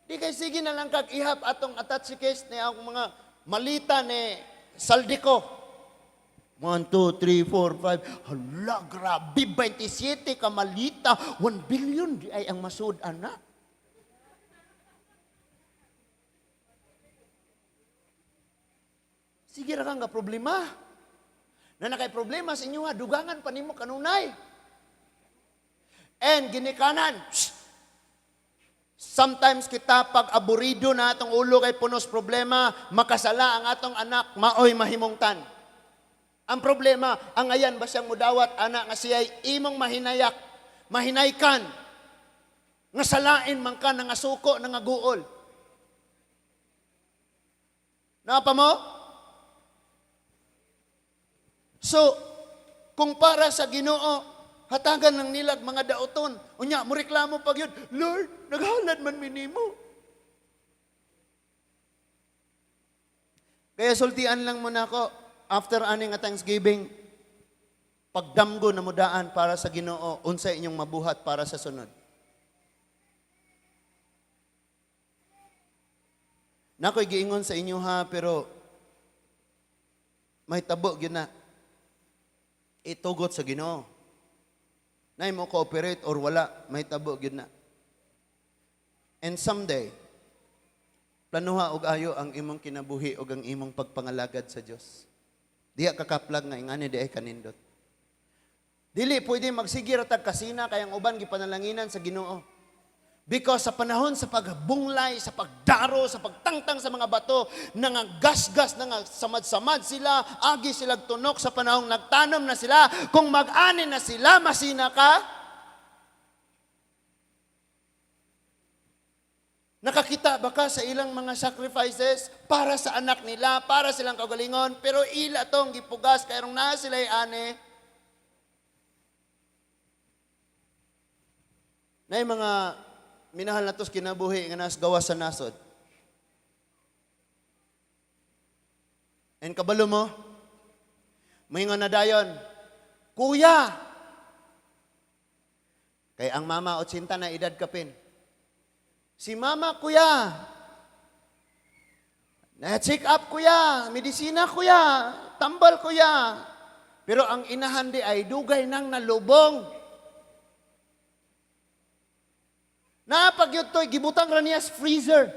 Di kay sige na lang kag ihap atong attache case ni akong mga malita ni Saldico. 1, 2, 3, 4, 5. Hala, grabe, 27 ka malita. 1 billion di ay ang masud, anak. Sige ra kang problema. Na nakay problema sa inyo ha, dugangan pa nimo kanunay. And ginikanan, shh, sometimes kita pag aburido na atong ulo kay punos problema, makasala ang atong anak, maoy mahimungtan. Ang problema, ang ayan ba siyang mudawat, anak nga siya'y imong mahinayak, mahinaykan, nga salain man ka, nga suko, nga guol. Napa mo? So, kung para sa Ginoo, hatagan ng nilag mga daoton. Unya, mureklamo pag yun, Lord, naghalad man minimo. Kaya sultian lang muna ako, after ani nga Thanksgiving, pagdamgo na mudaan para sa Ginoo, unsa inyong mabuhat para sa sunod. Nakoy giingon sa inyo ha, pero may tabo gyud na itugot sa Ginoo. Nay mo cooperate or wala, may tabo gyud na. And someday, planuha og ayo ang imong kinabuhi og ang imong pagpangalagad sa Dios. Diya ka kaplag nga ingani di ay kanindot. Dili pwede magsige ra tag kasina kay ang uban gipanalanginan sa Ginoo. Because sa panahon sa pagbunglay, sa pagdaro, sa pagtangtang sa mga bato, nangagasgas, nangasamad-samad sila, agi silag tunok sa panahong nagtanom na sila, kung mag-ani na sila, masina ka. Nakakita ba ka sa ilang mga sacrifices para sa anak nila, para silang kaugalingon, pero ila tong gipugas, kaya rong naa sila'y ani. Nay mga minahal na tos kinabuhi nga nas gawas sa nasod. And kabalo mo, may nga nadayon, kuya! Kay ang mama 80 na edad kapin. Si mama, kuya! Na-check up, kuya! Medisina, kuya! Tambal, kuya! Pero ang inahan di ay dugay nang nalubong. Napagyod to'y gibutang ra niya sa freezer.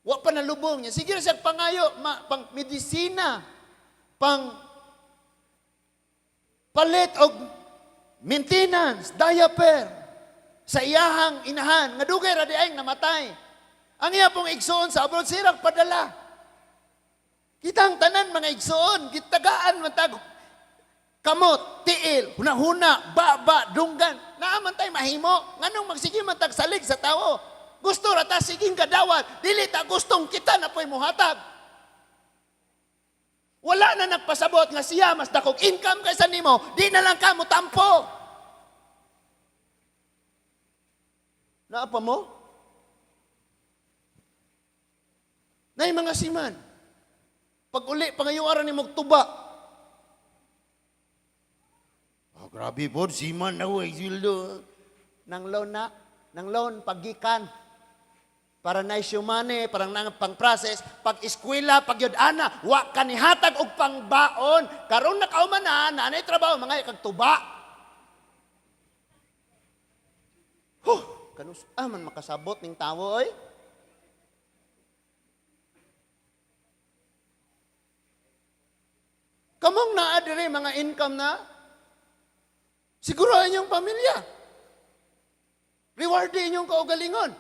Wa pa nalubong niya. Sige na siya pangayo, pang medisina, pang palit og maintenance, diaper, sa iyahang inahan, nga dugay ra di ay namatay. Ang iya pong igsoon sa abroad, sirang padala. Kitang tanan mga igsoon, gitagaan man tag kamot, tiil, hunahuna, baba, dunggan. Naaman tay mahimo. Nganong magsige man tag salig sa tawo. Gusto ra ta siging kadawat. Dili ta gustong kita na po'y muhatag. Wala na nagpasabot nga siya mas dakog income kaysa nimo, di na lang ka mo tampo. Naa pa mo? Nay mga seaman. Pag uli, pangayuaran ni tuba. Oh, grabe po, seaman na way, sweldo. Nang loan na, nang loan, paggikan. Para na money, parang nang pang-process, pag eskwela, pag yun, ana, wa ka nihatag og pangbaon. Karon nakauman na, naanay trabaho, mga kag tuba. Huh, kanus ah, man makasabot ning tawo oy. Kamong naa diri mga income na siguro inyong pamilya. Reward inyong kaugalingon.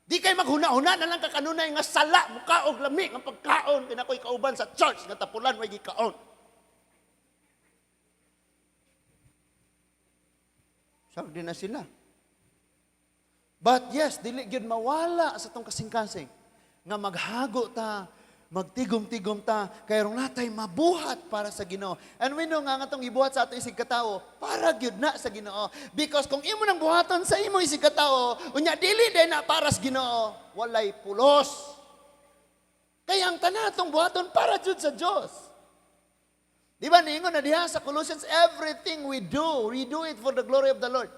Di kay maghuna-huna na lang kakanunay nga sala muka og lami nga pagkaon kay nakoy kauban sa church nga tapulan way gikaon. Sag di na sila. But yes, dili gyud mawala sa tong kasing-kasing nga maghago ta, magtigom-tigom ta, kay rong natay mabuhat para sa Ginoo. And we know nga nga tong gibuhat sa ato isig katawo, para gyud na sa Ginoo. Because kung imo nang buhaton sa imo isig katawo, unya dili din na para sa Ginoo, walay pulos. Kaya ang tanan atong buhaton para jud sa Dios. Di ba niingon na diha sa Colossians, everything we do it for the glory of the Lord.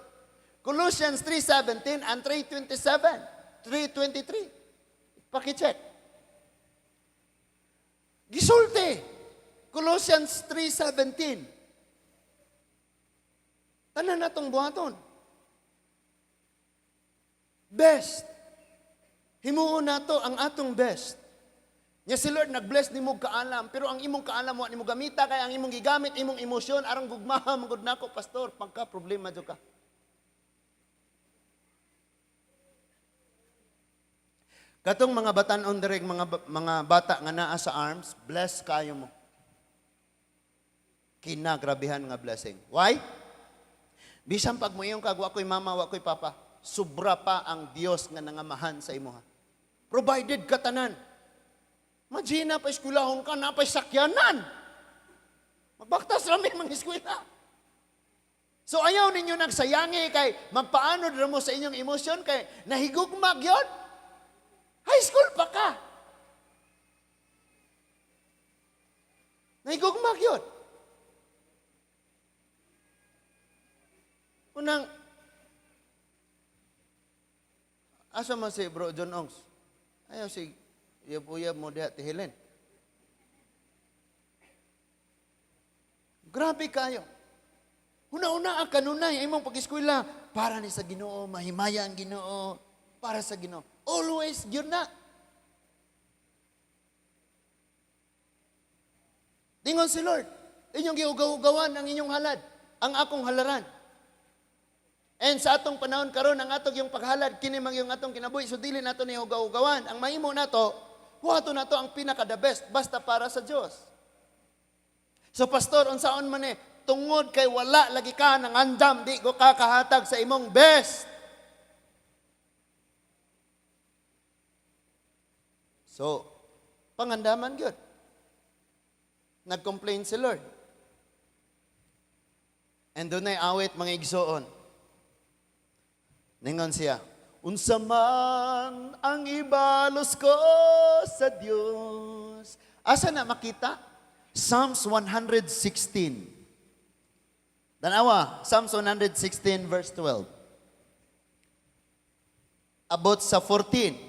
Colossians 3:17 and 3:27, 3:23. Paki-check. Gisulti. Colossians 3:17. Tanan natong buhaton. Best. Himuon nato ang atong best. Nya si Lord nag-bless nimo kaalam, pero ang imong kaalam wa nimo gamita kay ang imong gigamit imong emosyon aron gugmaha man gud nako, pastor, pagka problema jud ka. Katong mga batan-on direk, mga bata nga naa sa arms, bless kayo mo. Kinagrabihan nga blessing. Why? Bisan pag moingon kag wa ko'y mama, wa ko'y papa, sobra pa ang Dios nga nangamahan sa imuha. Provided ka tanan. Imagine pa eskwelahon ka, na pa sakyanan. Magbaktas rami mga eskwela. So ayaw ninyo nagsayangi kay magpaanod ra mo sa inyong emosyon kay nahigugmag yon. High school pa ka. Nahigugmag yun. Unang, asa man si Bro John Ongs? Ayaw si uyab-uyab mo diha ti Helen. Grabe kayo. Una-una ang kanunay, imong pag-eskwela, para ni sa Ginoo, mahimaya ang Ginoo, para sa Ginoo. Always yun na. Dingon si Lord, inyong giugaw-ugawan ang inyong halad, ang akong halaran. And sa atong panahon karon ang atong yung paghalad, kini man yung atong kinabuhi, so dili nato ni ugaw-ugawan. Ang mahimo nato, buhaton nato ang pinaka the best, basta para sa Dios. So pastor, unsaon man tungod kay wala lagi ka nang andam, di ko kakahatag sa imong best. So, pangandaman gyud. Nag-complain si Lord. And doon ay awit mga igsoon. Ningon siya, unsa man ang ibalos ko sa Dios. Asa na makita? Psalms 116. Tanawa, Psalms 116 verse 12. Abot sa 14.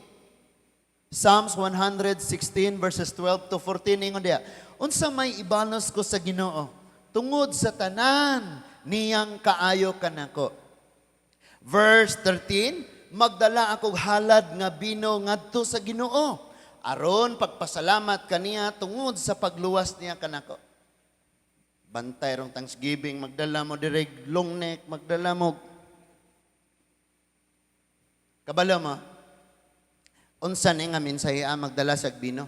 Psalms 116 verses 12 to 14, ingon diya, unsa may ibalos ko sa Ginoo tungod sa tanan niyang kaayo kanako. Verse 13, magdala akog halad nga bino ngadto sa Ginoo aron pagpasalamat kaniya tungod sa pagluwas niya kanako. Bantay rong Thanksgiving, magdala mo direg long neck, magdala mo. Kabalo mo, unsa ni nga mensahe magdala sa bino?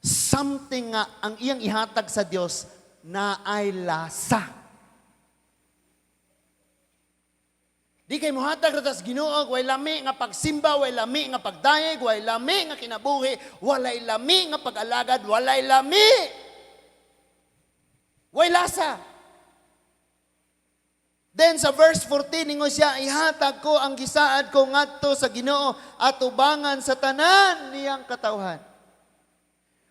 Something nga ang iyang ihatag sa Dios na ay lasa. Di kay muhatag ra tas Ginoo, way lami nga pagsimba, way lami nga pagdayeg, way lami nga kinabuhi, walay lami nga pag-alagad, walay lami. Way lasa. Then sa verse 14, ingon siya, "Ihatag ko ang gisaad ko ngadto sa Ginoo atubangan sa tanan niyang katawhan."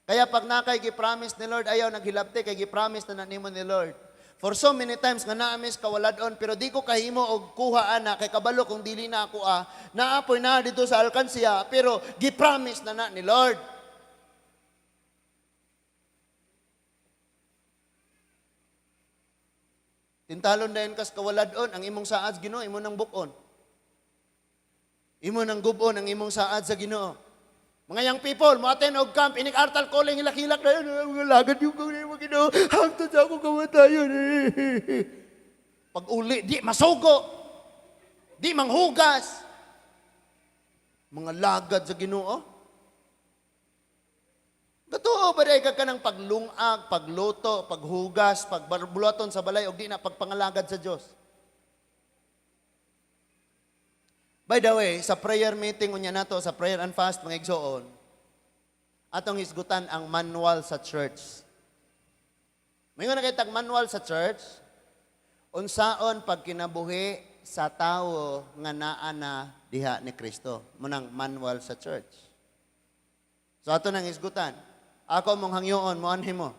Kaya pag naa kay gi-promise ni Lord, ayaw naghilabti kay gi-promise na nimo ni Lord. For so many times nga naa mis kawaladon, pero di ko kahimo og kuha ana kay kabalo kung dili na ako ah, naapoy na dito sa alkansiya, pero gi-promise na na ni Lord. Tintalon dayon kas kawaladon ang imong saad sa Ginoo, imo nang buk-on. Imo nang gub-on ang imong saad sa Ginoo. Mga young people, mo attend og camp, inig altar calling, hilak-hilak na yun. "Mga lagad yung kung mo Ginoo, hangtod sa akong kamatayon." Pag uli, di masugo. Di manghugas. Mga lagad sa Ginoo. Totoo ba dahil ka kanang paglungag, pagluto, paghugas, pagbuluhaton sa balay, o di na pagpangalagad sa Diyos? By the way, sa prayer meeting unya nato, sa prayer and fast, mga igsoon, atong hisgutan ang manual sa church. May nga nakitag manual sa church, unsaon pagkinabuhi sa tawo nga naa na diha ni Kristo. Munang manual sa church. So ato nang hisgutan. Ako mong hangyoon, moanhi mo.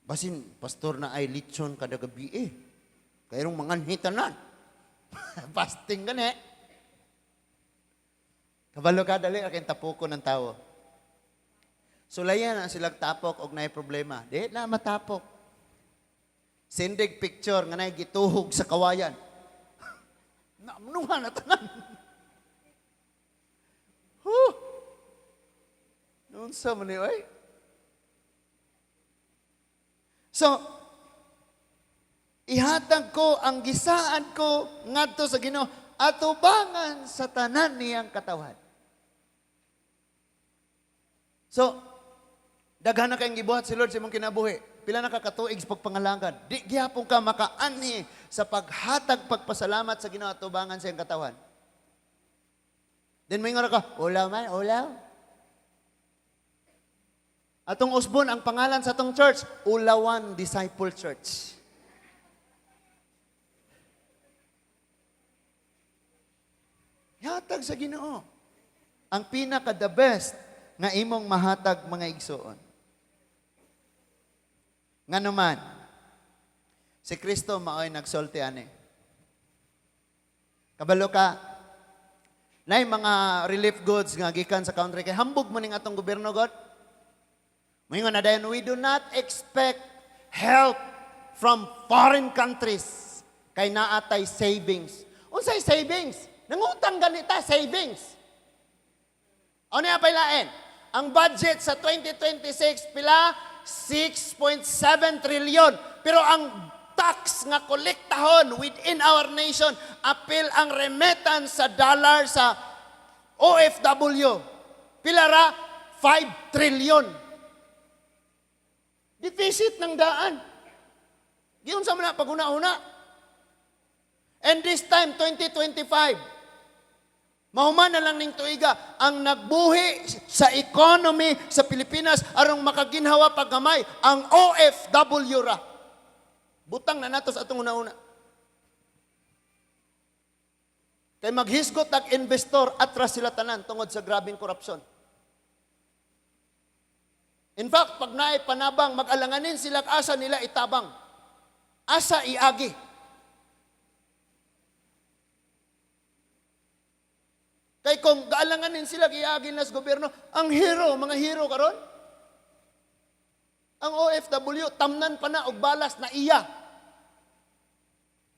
Basin, pastor na ay litson kada gabi eh. Kaya rong mga tanan. Fasting gani. Kabalo ka, dali, aking tapoko ng tao. Sulayan ang silang tapok og naay problema. Di na matapok. Sindig picture nga naay gituhog sa kawayan. Naamnuhan na tanan. Huh! Noon sa man ni oy. So, ihatag ko ang gisaad ko ngadto sa Ginoo atubangan sa tanan niyang katawhan. So, daghan na kayong gibuhat si Lord sa imong kinabuhi. Pila na ka katuig sa pagpangalagad. Di gihapon ka makaanhi sa paghatag pagpasalamat sa Ginoo atubangan sa iyang katawhan. Then may ka, ulaw man, ulaw. Atong usbon, ang pangalan sa atong church, Ulawan Disciple Church. Hatag sa Ginoo. Ang pinaka the best nga imong mahatag, mga igsoon. Nga naman, si Kristo maoy nagsulti ani. Kabalo ka, nay mga relief goods nga gikan sa country kay hambog mo ning atong gobyerno god. Moingon na dayon, "We do not expect help from foreign countries kay naa tay savings." Unsay savings? Nangutang ganita savings. Ano nga pailain? Ang budget sa 2026 pila? 6.7 trillion. Pero ang tax nga kolektahon within our nation, apil ang remittance sa dollar sa OFW. Pila ra? 5 trillion. Deficit ng daan. Giunsa man na paguna-una. And this time, 2025, mahuman na lang ning tuiga ang nagbuhi sa economy sa Pilipinas aron makaginhawa paggamay ang OFW ra. Butang na nato sa atong una-una. Kay maghisgot ang investor, atras sila tanan tungod sa grabing korupsyon. In fact, pag naay panabang, mag-alanganin sila asa nila itabang. Asa iagi. Kay kung gaalanganin sila, iagi na sa gobyerno, ang hero, mga hero karon, ang OFW, tamnan pa na og balas na iya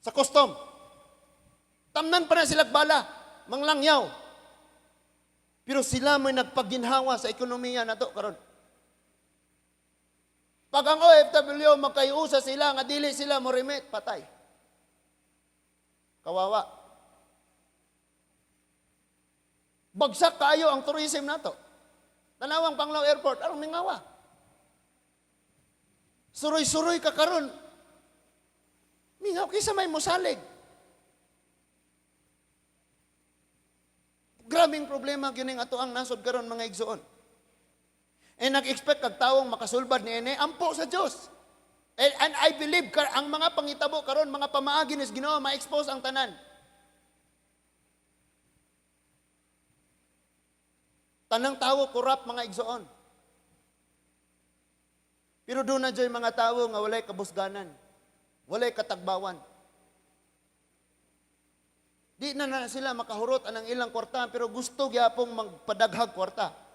sa custom. Tamnan pa na sila bala, manglangyaw. Pero sila may nagpaginhawa sa ekonomiya nato karon. Pag ang OFW magkayusa sila nga dili sila mo remit, patay. Kawawa. Bagsak kaayo ang tourism nato. Tanawang Panglao Airport, arong mingawa. Suroy-suroy ka karon. Mingaw kaysa may musalig. Grabing problema kining ato ang nasod karon, mga igsoon. Eh nag-expect kag tawong makasulbad niini, ampo sa Dios. And I believe ang mga pangitabo karon, mga pamaagi ni Ginoo, ma-expose ang tanan. Tanang tawo corrupt, mga igsoon. Pero duna joy mga tawo nga walay kabusganan, walay katagbawan. Di na na sila makahurot anang ilang kwarta, pero gusto gyapong magpadaghag kwarta.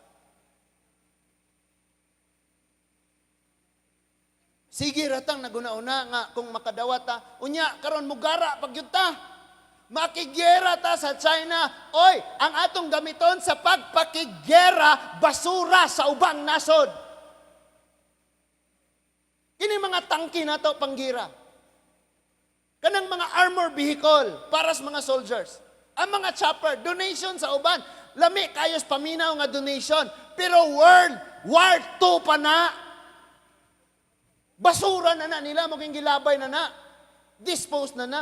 Sige ratang naguna-una nga kung makadawat ta, unya karon mugara pag yun ta. Makigyera ta sa China. Oy, ang atong gamiton sa pagpakigyera, basura sa ubang nasod. Kini mga tangki nato panggira. Kanang mga armor vehicle para sa mga soldiers. Ang mga chopper, donation sa uban. Lami kayos paminaw nga donation. Pero World War II pa na. Basura na na nila, maging gilabay na na. Dispose na na.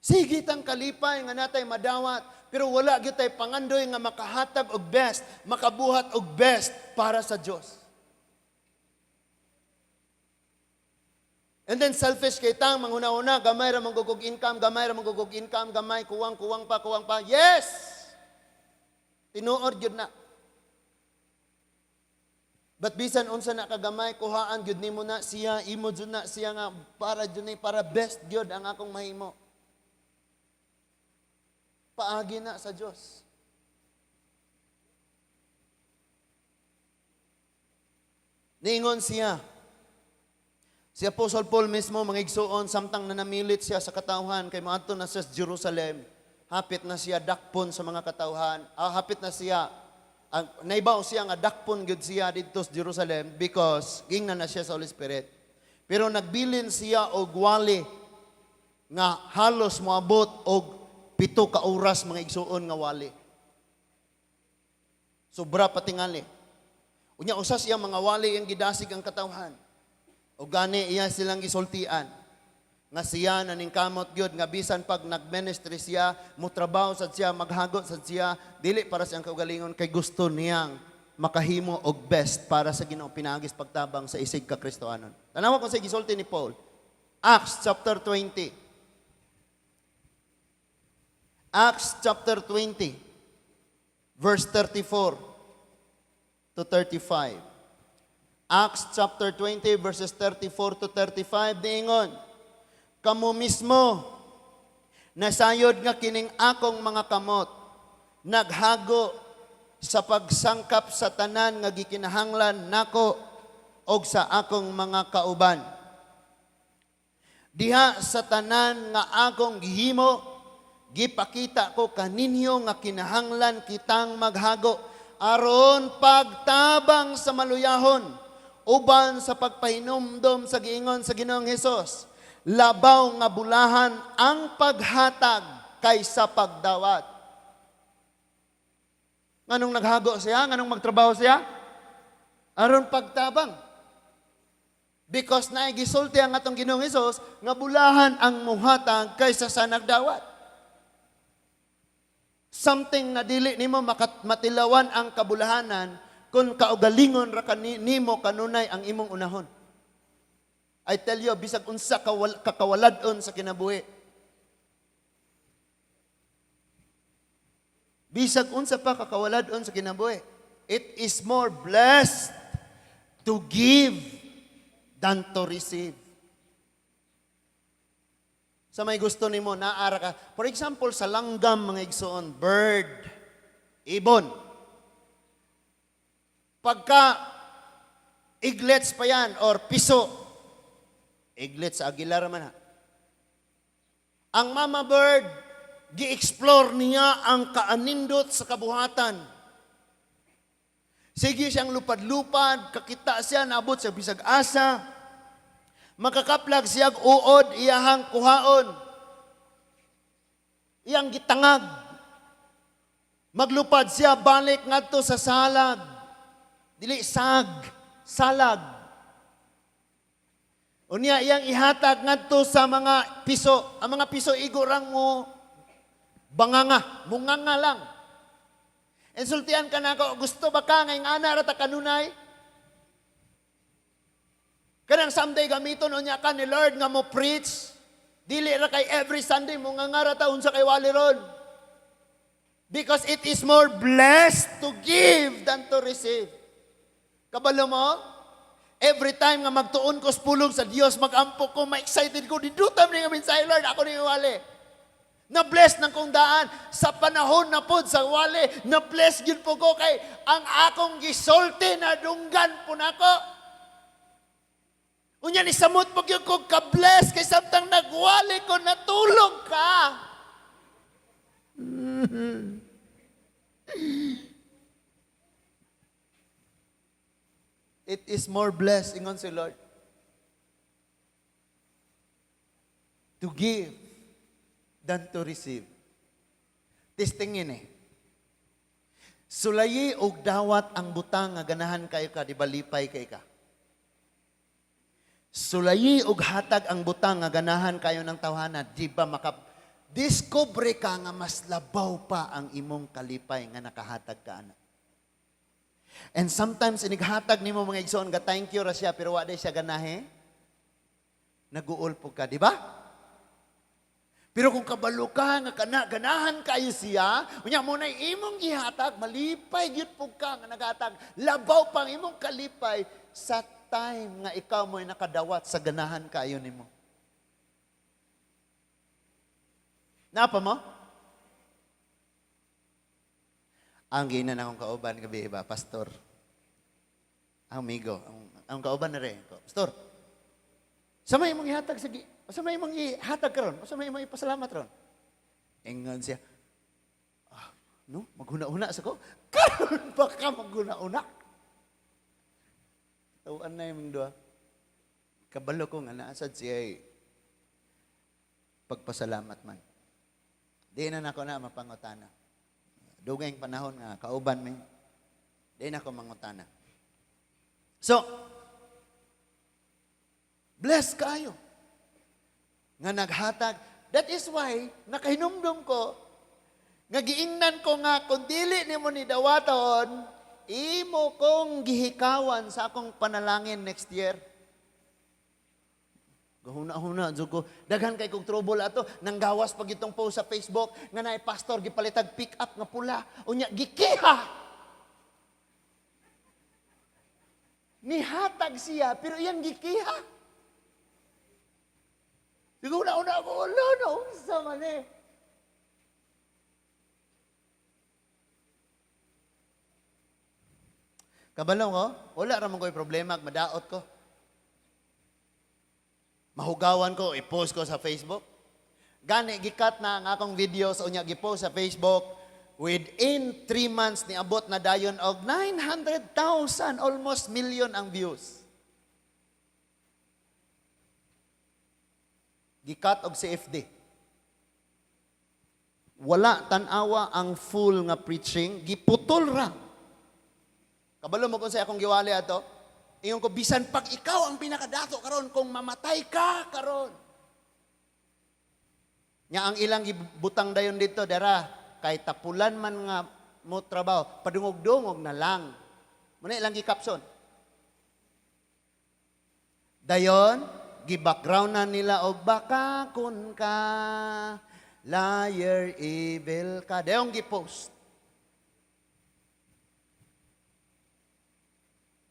Sige tang kalipay nga natay madawat, pero wala gyud tay pangandoy nga makahatag og best, makabuhat og best para sa Dios. And then selfish kay tang manghuna-huna, gamay ra manggugog income, gamay ra manggugog income, gamay kuwang, kuwang pa, kuwang pa. Yes! Tinuod gyud na. But bisan unsa na kagamay, kuhaan gyud nimo na siya, imo jud na siya nga para jud ni, para best gyud ang akong mahimo. Paagi na sa Dios. Niingon siya. Si Apostle Paul mismo, mga igsuon, samtang nanamilit siya sa katawhan, kay moadto na siya sa Jerusalem, hapit na siya dakpon sa mga katawhan. Hapit na siya, naibaw siya nga dakpon gyud siya didto sa Jerusalem because gingnan na siya sa Holy Spirit. Pero nagbilin siya og wali nga halos moabot og 7 ka oras, mga igsuon, nga wali. Sobra patingali. Unya usas iya mga wali ang gidasig ang katawhan. O gani iya silang gisultian nga siya naningkamot gyud nga bisan pag nagministry siya, motrabaho sad siya, maghagot sad siya, dili para sa iyang kaugalingon kay gusto niyang makahimo og best para sa Ginoo pinaagis pagtabang sa isig ka Kristohanon. Tanawa kung sa gisulti ni Paul. Acts chapter 20. Acts chapter 20, verse 34 to 35. Acts chapter 20, verses 34 to 35, diingon, Kamo mismo, nasayod nga kining akong mga kamot, naghago sa pagsangkap sa tanan nga gikinahanglan nako og sa akong mga kauban. Diha sa tanan nga akong gihimo, gipakita ko kaninyo nga kinahanglan kitang maghago aron pagtabang sa maluyahon uban sa pagpahinumdom sa giingon sa Ginoong Hesus. Labaw nga bulahan ang paghatag kaysa pagdawat. Nganong naghago siya? Nganong magtrabaho siya? Aron pagtabang. Because naigisulti ang atong Ginoong Hesus nga bulahan ang muhatag kaysa sa nagdawat. Something na dili nimo matilawan ang kabulahanan kung kaugalingon ra nimo kanunay ang imong unahon. I tell you, bisag unsa kakawalad-on sa kinabuhi. Bisag unsa pa kakawalad-on sa kinabuhi. It is more blessed to give than to receive. Sa may gusto nimo, naara ka. For example, sa langgam, mga igsoon, bird, ibon. Pagka iglets pa yan or piso, iglets sa Aguilar man ha. Ang mama bird, gi-explore niya ang kaanindot sa kabuhatan. Sige siyang lupad-lupad, kakita siya, naabot sa bisag asa. Makakaplag siyag uod, iyahang kuhaon. Iyang gitangag. Maglupad siya, balik ngadto sa salag. Dili sag, salag. Unya iyang ihatag ngadto sa mga piso. Ang mga piso igo rang mo Banganga, munganga lang. Insultian ka na ako, gusto ba ka ngayong ana ra ta kanunay? Kanang someday gamiton unya ka ni Lord nga mo preach. Dili ra kay every Sunday mo nga ra ta unsa kay wali ron. Because it is more blessed to give than to receive. Kabalo mo? Every time nga magtuon ko sa pulong sa Dios, magampo ko, ma-excited ko, dindutam ni nga mensahe, Lord, ako ni wali. Na-bless ng kong daan. Sa panahon na pod sa wali, na-bless gyud po ko kay ang akong gisulti na dunggan po nako. Unya ni samot po gyud ko ka-bless kay samtang nagwali ko, natulog ka. It is more blessed, ingon si Lord, to give than to receive. Testingin eh. Sulayi og dawat ang butang nga ganahan kayo ka, di ba lipay kay ka? Sulayi og hatag ang butang nga ganahan kayo ng tawhana, di ba maka discover ka nga mas labaw pa ang imong kalipay nga nakahatag ka ana. And sometimes inighatag nimo, mga igsoon, ga thank you ra siya pero wa day siya ganahe. Naguol po ka, di ba? Pero kung kabalo ka nga kana ganahan kayo siya, unya mo na imong gihatag, malipay gyud pud ka nga naghatag. Labaw pang imong kalipay sa time nga ikaw mo'y nakadawat sa ganahan kayo nimo. Napa mo? Ang ginan akong kauban gabi ba, pastor. Ang amigo, ang kauban na rin. Pastor, sa may imong ihatag sa sa may imong ihatag karon, sa may imong ipasalamat ron. Ingon siya, ah, no, maghuna-una sa ko. Karon pa ka maghuna-una. Tawaan na yung duha. Kabalo ko nga naasad siya pagpasalamat man. Di na nako na mapangutana. Dugay ang panahon nga kauban mi. Di na ko mangutana. So, bless kayo nga naghatag. That is why nakahinumdum ko nga giingnan ko nga kung dili nimo ni dawaton, imo kong gihikawan sa akong panalangin next year. Gahuna-huna jud ko. Daghan kay kog trouble ato, nanggawas pag itong post sa Facebook nga naay pastor gipalitag pick up nga pula, unya gikiha. Nihatag siya pero iyang gikiha. Gahuna-huna ako, wala na unsa man eh. Kabalo ko, wala ra man ko'y problema, madaot ko. Mahugawan ko, i-post ko sa Facebook. Gani, gikat na ang akong videos, unya gipost sa Facebook. Within 3 months, niabot na dayon og 900,000, almost million ang views. Gikat og CFD. Wala tan-awa ang full nga preaching, giputol ra. Kabalo mo kung sa akong giwali ato? Ingon ko, bisan pag ikaw ang pinakadato karon, kung mamatay ka karon. Nya ang ilang gibutang dayon dito, dara, kay tapulan man nga mo trabaho, padungog-dungog na lang. Muna ilang gikapson. Dayon, gi-background na nila og baka kun ka, liar, evil ka. Dayon gipost.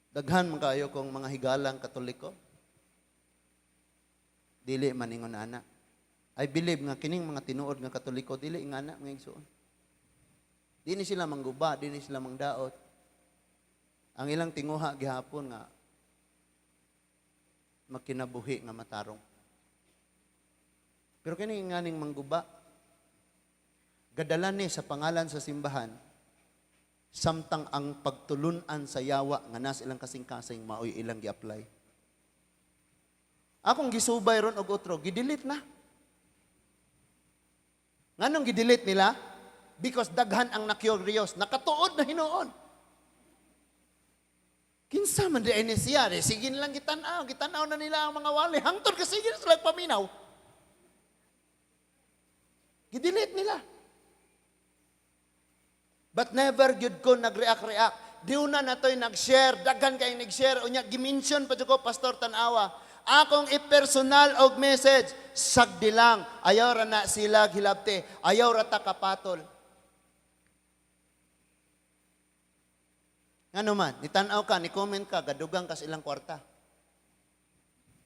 Daghan man kayo kong mga higalang Katoliko. Dili man ingon ana. I believe nga kining mga tinuod nga Katoliko dili nga ana mga igsoon. Di ni sila mangguba, di ni sila mangdaot. Ang ilang tinguha gihapon nga makinabuhi nga matarong. Pero kini nganing mangguba, gadala ni sa pangalan sa simbahan, samtang ang pagtulunan sa yawa nga nas ilang kasing-kasing maoy ilang gi-apply. Akong gisubay ron og otro, gidelete na. Nganong gidelete nila? Because daghan ang na-curious, nakatuod na hinuon. Kinsa man di ay ni siya, di sige nilang gitan-aw, gitan-aw na nila ang mga wali, hangtod kasi sige na sila paminaw. Gidelete nila. But never gyud ko nag-react-react. Di na nato'y nag-share, daghan kay nag-share, unya gi-mention pa jud ko, "Pastor, tanawa." Akong i-personal og message, sagdi lang, ayaw ra na sila hilabti, ayaw ra ta kapatol. Ngano man, nitanaw ka, ni comment ka, gadugang ka sa ilang kwarta.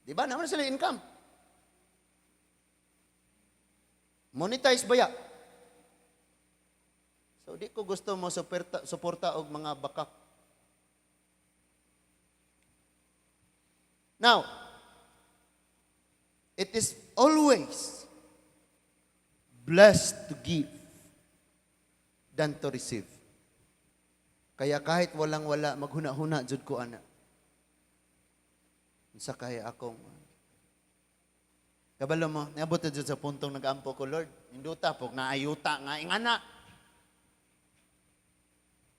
Di ba? Naman sila income. Monetize ba ya? So di ko gusto mo suporta og mga bakak. Now, it is always blessed to give than to receive. Kaya kahit walang-wala, maghuna-huna jud ko ana. Unsa kaya akong Kabalo mo, niabot na jud sa puntong nag-ampo ko, "Lord, induta pog naayuta nga ingana."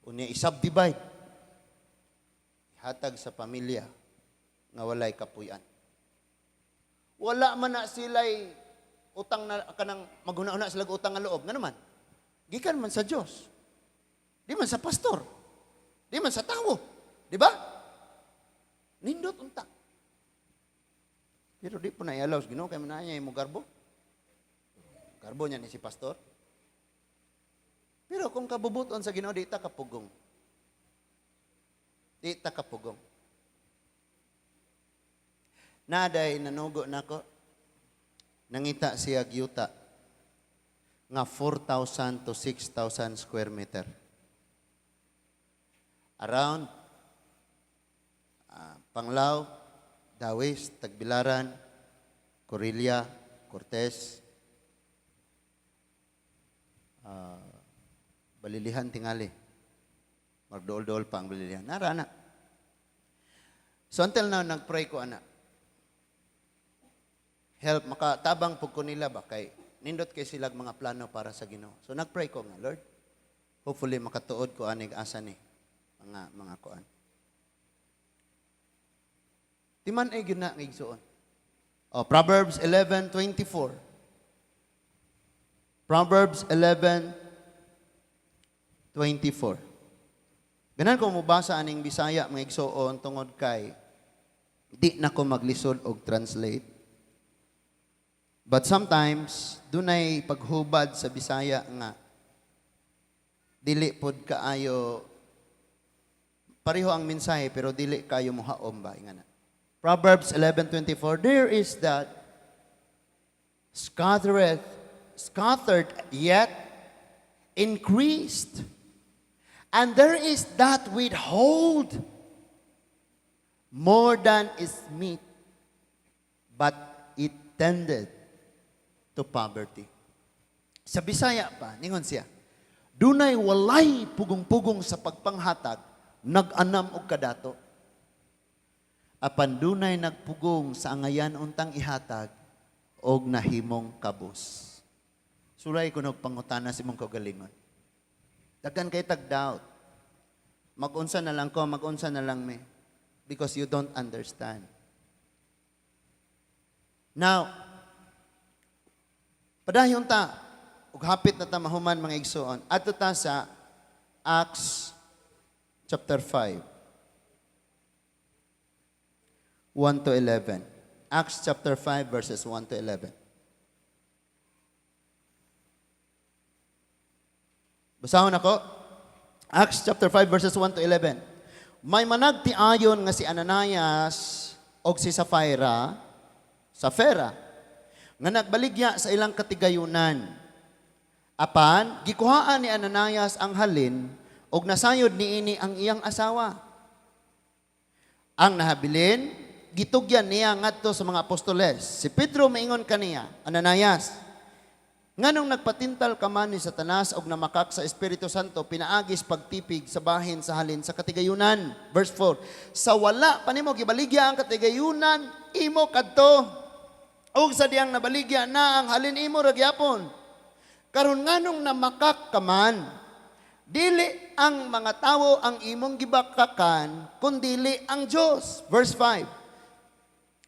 Unya i-subdivide. Hatag sa pamilya nga walay kapuyan. Wala man na sila'y utang na kanang maghuna-huna sila og utang nga loob nga naman. Gikan man sa Dios. Di man sa pastor. Di man sa tawo. Di ba? Nindot unta. Pero di po na i-allow sa Ginoo kay man niya mo garbo. Garbo niya ni si pastor. Pero kung kabubuton sa Ginoo, di ta kapugong. Di ta kapugong. Naday nanugo nako. Nangita siya gyuta nga 4,000 to 6,000 square meter. Around Panglao, Dawis, Tagbilaran, Corilla, Cortes, Balilihan tingali. Magdool-dool pa ang Balilihan. Nara na. So until now, nag-pray ko ana. Help, makatabang pug ko nila ba kay nindot kay sila mga plano para sa Ginoo. So nag-pray ko nga, "Lord, hopefully makatuod ko anig asa ni mga kuan." Timan ay gyud na nga igsuon. Oh, Proverbs 11:24. Proverbs 11:24. Ganan ko mobasa aning Bisaya, mga igsuon, tungod kay di na ko maglisod og translate. But sometimes dunay paghubad sa Bisaya nga dili pod kaayo pareho ang mensahe pero dili kayo mohaom ba nga na. Proverbs 11:24, "There is that scattereth scattered yet increased, and there is that withhold more than is meet, but it tended to poverty." Sa Bisaya pa, ningon siya, "Dunay walay pugong-pugong sa pagpanghatag, nag-anam og kadato. Apan dunay nagpugong sa angayan untang ihatag, og nahimong kabus." Sulay ko pangutana sa imong kaugalingon. Daghan kay tag doubt. Mag-unsa na lang ko, mag-unsa na lang me. Because you don't understand. Now, padayon ta, ug hapit na ta mahuman, mga igsoon. Adto ta sa Acts chapter 5. 1 to 11. Acts chapter 5 verses 1 to 11. Basahon ako. Acts chapter 5 verses 1 to 11. May managtiayon nga si Ananias og si Sapphira nga nagbaligya sa ilang katigayunan. Apan gikuhaan ni Ananias ang halin og nasayod niini ang iyang asawa. Ang nahabilin gitugyan niya ngadto sa mga apostoles. Si Pedro maingon kaniya, "Ananias, nganong nagpatintal ka man ni Satanas og namakak sa Espiritu Santo pinaagis pagtipig sa bahin sa halin sa katigayunan?" Verse 4. "Sa wala pa nimo gibaligya ang katigayunan imo kadto. Og sa diyang nabaligya na ang halin, imo ra gyapon. Karon nganong namakak ka man? Dili ang mga tawo ang imong gibakakan, kundili ang Dios." Verse 5.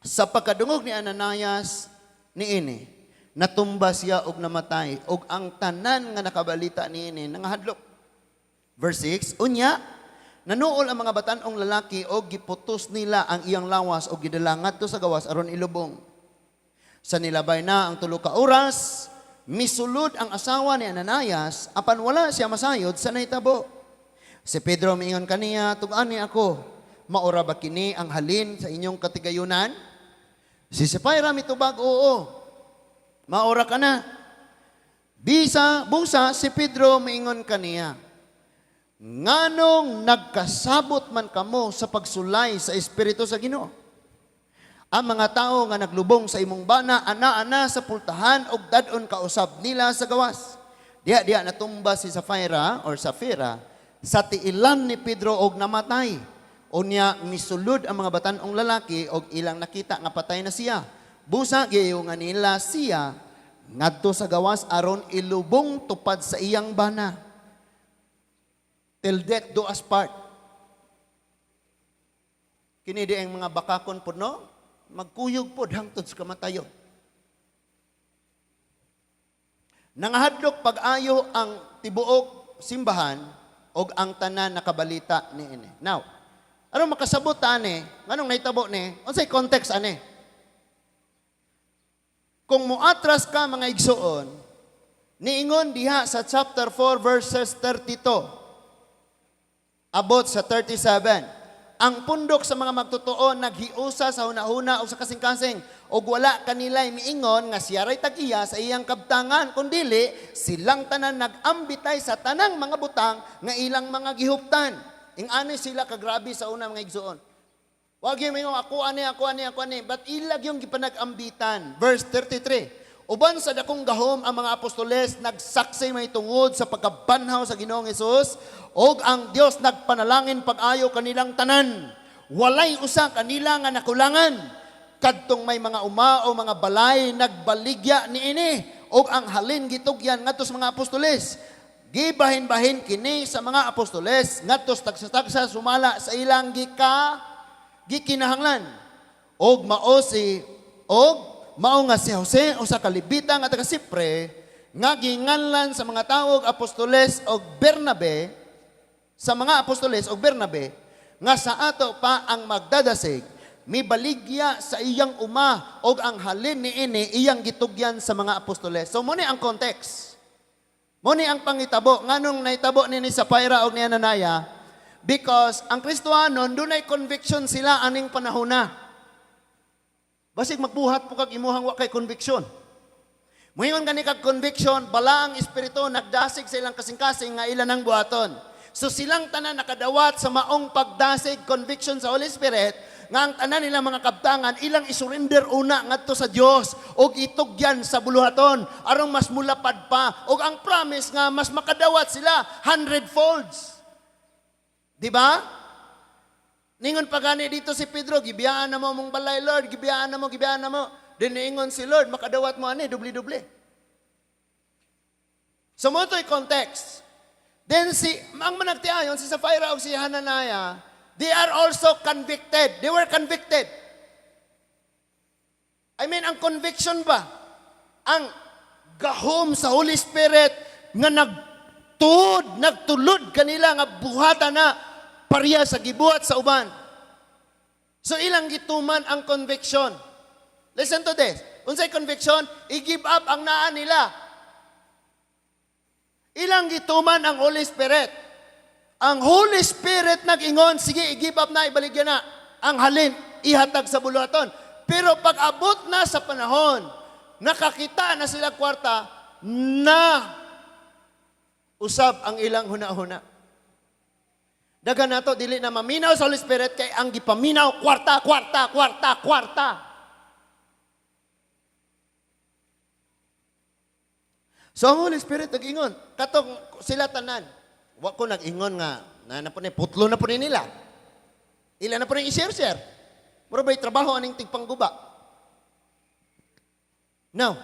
Sa pagkadungog ni Ananias niini, natumba siya og namatay, og ang tanan nga nakabalita niini nangahadlok. Verse 6, unya, nanuol ang mga batan-ong lalaki og giputos nila ang iyang lawas og gidala ngadto sa gawas aron ilubong. Sa nilabay na ang 3 ka oras, misulod ang asawa ni Ananias apan wala siya masayod sa nahitabo. Si Pedro miingon kaniya, "Tug-ani ako, maura ba kini ang halin sa inyong katigayunan?" Si Sapphira mitubag, "Oo, maura ka na." Bisa, busa, si Pedro miingon kaniya, "Nganong nagkasabot man kamo sa pagsulay sa Espiritu sa Ginoo? Ang mga tao nga naglubong sa imong bana, ana-ana sa pultahan og dad-on kausab nila sa gawas." Diha diha natumba si Sapphira or Sapphira sa tiilan ni Pedro og namatay. Unya misulod ang mga batan-ong lalaki og ilang nakita nga patay na siya. Busa giyungan nila siya ngadto sa gawas aron ilubong tupad sa iyang bana. Till death do us part. Kini di ang mga bakakon pod, no? Magkuyog pod hangtod sa kamatayon. Nangahadlok pag-ayo ang tibuok simbahan og ang tanan nakabalita niini. Now, aron makasabot ta ani, nganong nahitabo ni? Unsay context ani? Kung muatras ka, mga igsuon, niingon diha sa chapter 4 verses 32 abot sa 37. Ang pundok sa mga magtotoo naghiusa sa hunahuna o sa kasing-kasing ug wala kanila'y miingon nga siya ray tag-iya sa iyang kabtangan, kundili silang tanan nag-ambitay sa tanang mga butang nga ilang mga gihuptan. Ing-ani sila kagrabe sa una, mga igsuon. Wag yung mingon, "Ako ani, ako ani, ako ani." But ilag yung gipanag-ambitan. Verse 33. Uban sa dakong gahom ang mga apostoles nagsaksi may tungod sa pagkabanhaw sa Ginoong Hesus ug ang Dios nagpanalangin pag-ayo kanilang tanan. Walay usa kanila nga nakulangan. Kadtong may mga uma o mga balay nagbaligya niini ug ang halin gitugyan ngadto sa mga apostoles. Gibahin-bahin kini sa mga apostoles ngadto sa tagsa-tagsa sumala sa ilang gikinahanglan. Og mao nga si Jose, usa ka Levita nga taga Sipre nga ginganlan sa mga tawog apostoles og Bernabe, sa mga apostoles og Bernabe, nga sa ato pa ang magdadasig, mibaligya sa iyang uma og ang halin niini iyang gitugyan sa mga apostoles. So mo ni ang context. Mo ni ang pangitabo nganong nahitabo ni Sapphira og ni Ananias, because ang Kristohanon dunay conviction sila aning panahona. Basig magbuhat po kag imuhang wa kay conviction. Muingon gani kag conviction, bala ang espiritu nagdasig sa ilang kasing-kasing nga ilan ang buhaton. So silang tanan nakadawat sa maong pagdasig, conviction sa Holy Spirit, nga ang tanan nila mga kabtangan ilang isurrender una ngadto sa Dios og itugyan sa buluhaton aron mas mulapad pa og ang promise nga mas makadawat sila hundred folds. Di ba? Ningon pa gani dito si Pedro, "Gibiyaan na mo mong balay, Lord, gibiyaan na mo, gibiyaan na mo." Then niingon si Lord, "Makadawat mo ani, dubli-dubli." So mo to'y context. Then si, ang managtiayon, si Sapphira o si Hananiah, they are also convicted. They were convicted. I mean, ang conviction ba? Ang gahom sa Holy Spirit nga nagtuod, nagtulod kanila nga buhata na pareha sa gibuhat sa uban. So ilang gituman ang conviction. Listen to this. Unsay conviction? I-give up ang naa nila. Ilang gituman ang Holy Spirit. Ang Holy Spirit nag-ingon, "Sige, i-give up na, ibaligya na. Ang halin, ihatag sa buluhaton." Pero pag abot na sa panahon, nakakita na sila kwarta, na usab ang ilang huna-huna. Daghan nato dili na maminaw sa Holy Spirit kay ang gipaminaw kwarta, kwarta, kwarta, kwarta. So ang Holy Spirit nag-ingon, katong sila tanan. Wa ko nag-ingon nga na na po ni putlo na po ni nila. Ila na po ni i-share-share. Mura ba'y trabaho aning tigpangguba? No.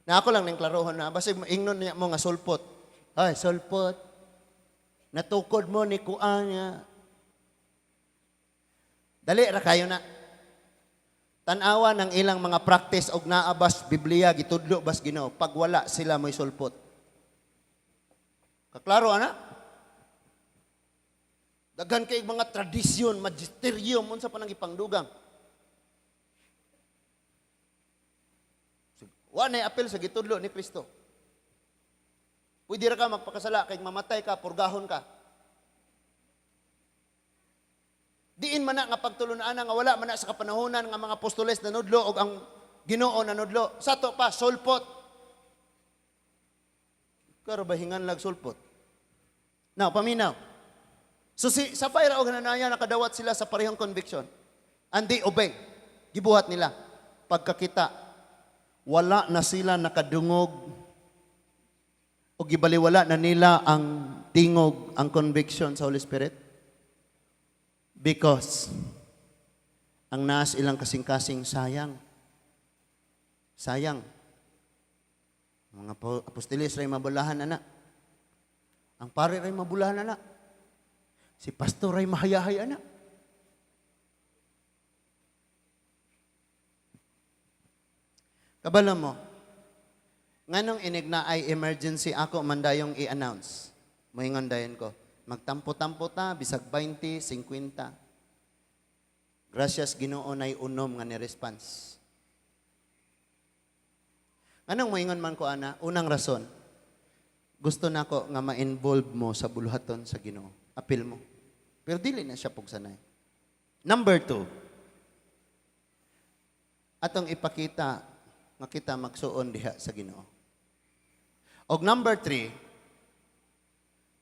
Na ako lang ning klarohon na basta ingnon niya mo nga sulpot. "Ay, sulpot. Natukod mo ni kuan niya." Dali ra kayo na. Tan-awa ng ilang mga practice og naa bas Biblia, gitudlo bas Ginoo. Pag wala, sila mo'y sulpot. Kaklaro ana? Daghan kay mga tradisyon, magisterium, unsa pa nang ipangdugang. So, wa na apel sa gitudlo ni Kristo. Pwede ra ka magpakasala kay mamatay ka, purgahon ka. Diin man na nga pagtulunan nga wala man na sa kapanahonan nga mga apostoles nanudlo og ang Ginoo nanudlo. Sa ato pa sulpot. Karo ba hingan lag sulpot? Now, paminaw. So si Sapphira og Hananiah, nakadawat sila sa parehong conviction. And they obey. Gibuhat nila. Pagkakita, wala na sila nakadungog o gibaliwala na nila ang tingog, ang conviction sa Holy Spirit. Because ang naas ilang kasing-kasing, sayang. Sayang. Mga apostoles ray mabulahan ana. Ang pare ray mabulahan ana. Si pastor ray mahayahay ana. Kabalo mo, nganong inig na ay emergency ako mandayong i-announce? Moingon dayon ko, magtampo-tampo ta, bisag 20, 50. Gracias Ginoo, nay unom nga ni response. Anong moingon man ko ana? Unang rason, gusto nako nga ma-involve mo sa buluhaton sa Ginoo. Apil mo. Pero dili na siya pugsanay. Number two, atong ipakita nga kita magsuon diha sa Ginoo. Og number three,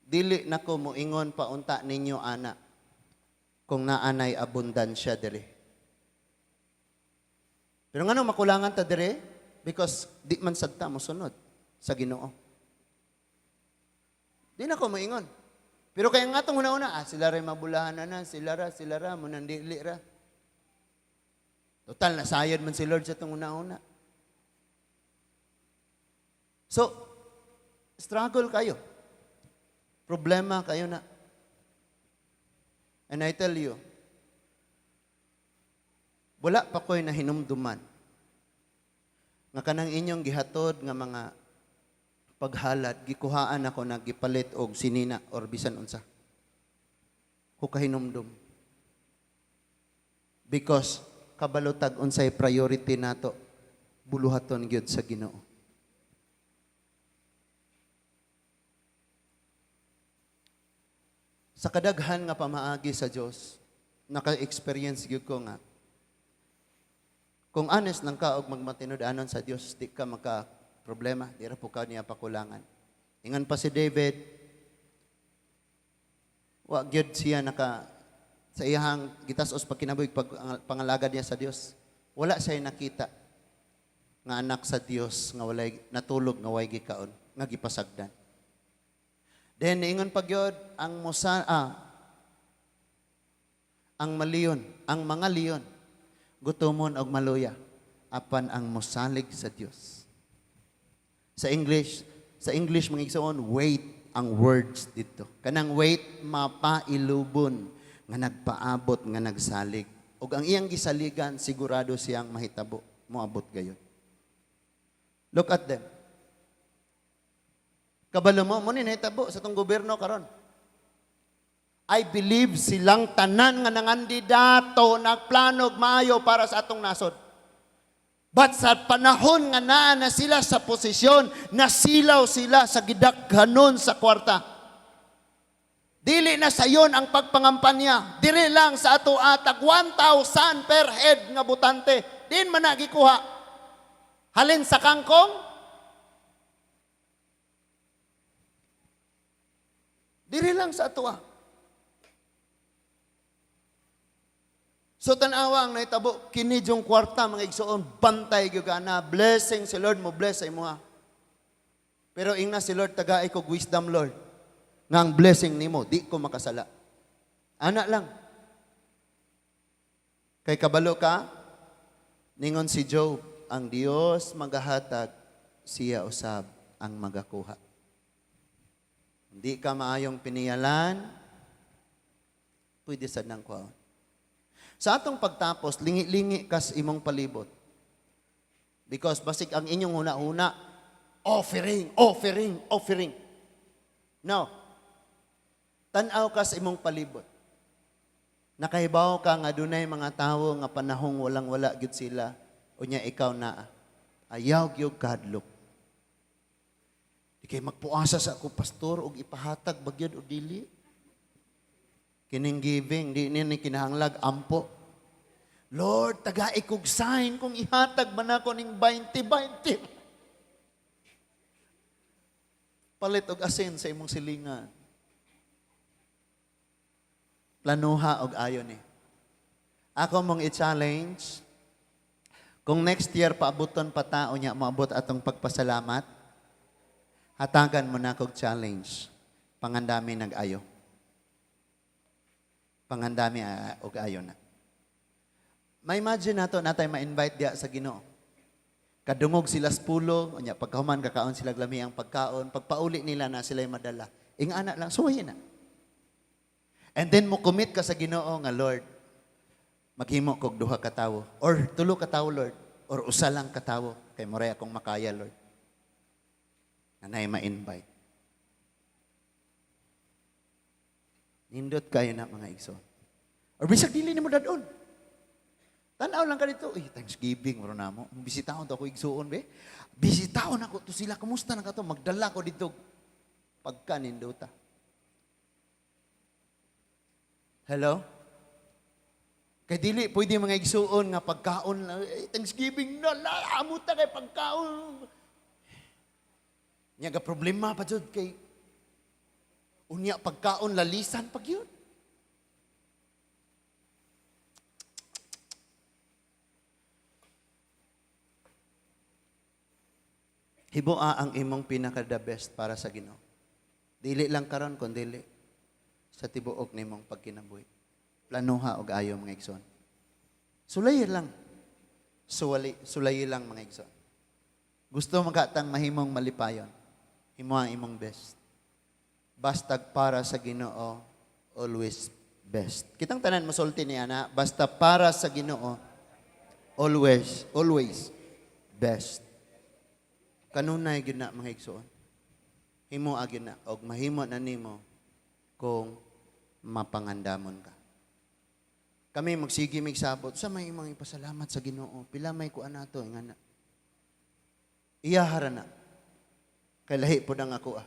dili nako moingon paunta ninyo ana kung naanay abundansya diri. Pero ngano makulangan ta diri? Because di man sad ta mosunod sa Ginoo. Di na ko moingon. Pero kaya nga itong una-una, sila rin mabulahan na na, sila ra, munang dili ra. Total, nasayod man si Lord sa itong una-una. So, struggle kayo. Problema kayo na. And I tell you, wala pa ko'y nahinumduman nga kanang inyong gihatod nga mga paghalad, gikuhaan ako na gipalit og sinina or bisan unsa. Ko kahinumdum. Because kabalutag unsay priority nato, buluhaton gyud sa Ginoo. Sa kadaghan nga pamaagi sa Dios, naka-experience gyud ko nga kung honest lang ka og magmatinud-anon sa Dios, di ka maka problema, di ra po ka niya pakulangan. Ingon pa si David, wa gyud siya naka sa iyang gitas-os pagkinabuhi pag pangalagad niya sa Dios. Wala siya nakita nga anak sa Dios nga walay natulog nga way gikaon, nga gipasagdan. Then ingon pa gyud ang Musa, ang maliyon, ang mga leon gutomon og maluya apan ang mosalig sa Dios. Sa English, mga igsoon, wait ang words dito. Kanang wait, mapailubon nga nagpaabot nga nagsalig. Ug ang iyang gisaligan, sigurado siyang mahitabo, moabot gayon. Look at them. Kabalo mo, mo ni nahitabo sa tong gobyerno karon. I believe silang tanan nga nangandidato nagplanog maayo para sa atong nasod. But sa panahon nga naa na sila sa posisyon, nasilaw sila sa gidaghanon sa kwarta. Dili na sayon ang pagpangampanya. Diri lang sa ato atag 1,000 per head nga botante. Din man na gikuha. Halin sa kangkong? Diri lang sa ato ah. So tan-awa ang nahitabo kini yung kwarta, mga igsoon, bantay gyud ka na blessing si Lord mo bless sa imoha. Pero ingna si Lord, tagay ko wisdom, Lord. Nga ang blessing nimo di ko makasala. Ana lang. Kay kabalo ka, ningon si Job, ang Dios magahatag, siya usab ang magakuha. Hindi ka maayong piniyalan, pwede sad nang kuhaon. Sa atong pagtapos, lingi-lingi kas imong palibot. Because basig ang inyong huna-huna, offering, offering, offering. No. Tan-aw ka sa imong palibot. Nakahibaw ka nga dunay mga tawo nga panahong walang-wala gyud sila, unya ikaw na ayaw gyud kahadlok. Di kay magpuasa sa ako, pastor, og ipahatag ba gyud o dili? Kining giving, di ni kinahanglag ampo. Lord, tagai kog sign kung ihatag ba nako ning 20-20. Palit og asin sa imong silingan. Planuha og ayo ni. Ako mong i-challenge, kung next year paabuton pa tao niya, moabot atong pagpasalamat, hatagan mo na kog challenge. Pangandami nag-ayo. Pangandami og ayo na. Ma-imagine nato natay ma-invite diya sa Ginoo. Kadungog sila sa pulong, unya pagkahuman kakaon sila lami ang pagkaon, pagpauli nila na sila madala. Ingana lang, suwayin na. And then mo commit ka sa Ginoo nga, Lord, maghimo kog duha ka tawo or tulo ka tawo, Lord, or usa lang ka tawo kay moray akong makaya, Lord. Nanay ma-invite. Nindot kayo na, mga igsoon. Or bisag dili nimo dadon. Tanaw lang ka dito. Uy, Thanksgiving, maro na mo. Bisitaon to ako igsuon, be. Bisitaon ako to sila. Kumusta na ka to? Magdala ko dito. Pagka nindota. Hello? Kay dili, pwede mga igsuon nga pagkaon lang. Eh, Thanksgiving na, la, amot na kay pagkaon. Nya ga problema pa jud kay unya pagkaon lalisan pag yun. Hiboa ang imong pinaka the best para sa Ginoo. Dili lang karon kun dili sa tibuok nimong pagkinabuhi. Planuha og ayo, mga igsoon. Sulayi lang. Sulayi lang, mga igsoon. Gusto makatang mahimong malipayon. Himo ang imong best. Bastag para sa Ginoo, always best. Kitang tanan mosulti niya na, basta para sa Ginoo, always, always best. Kanunay gyud na, mga igsoon. Himo gyud na og mahimo na nimo kung mapangandamon ka. Kami magsige mig sabot sa may imong ipasalamat sa Ginoo. Pila may kuan nato ingana. Iyahara na. Kay lahi pod ang ako ah.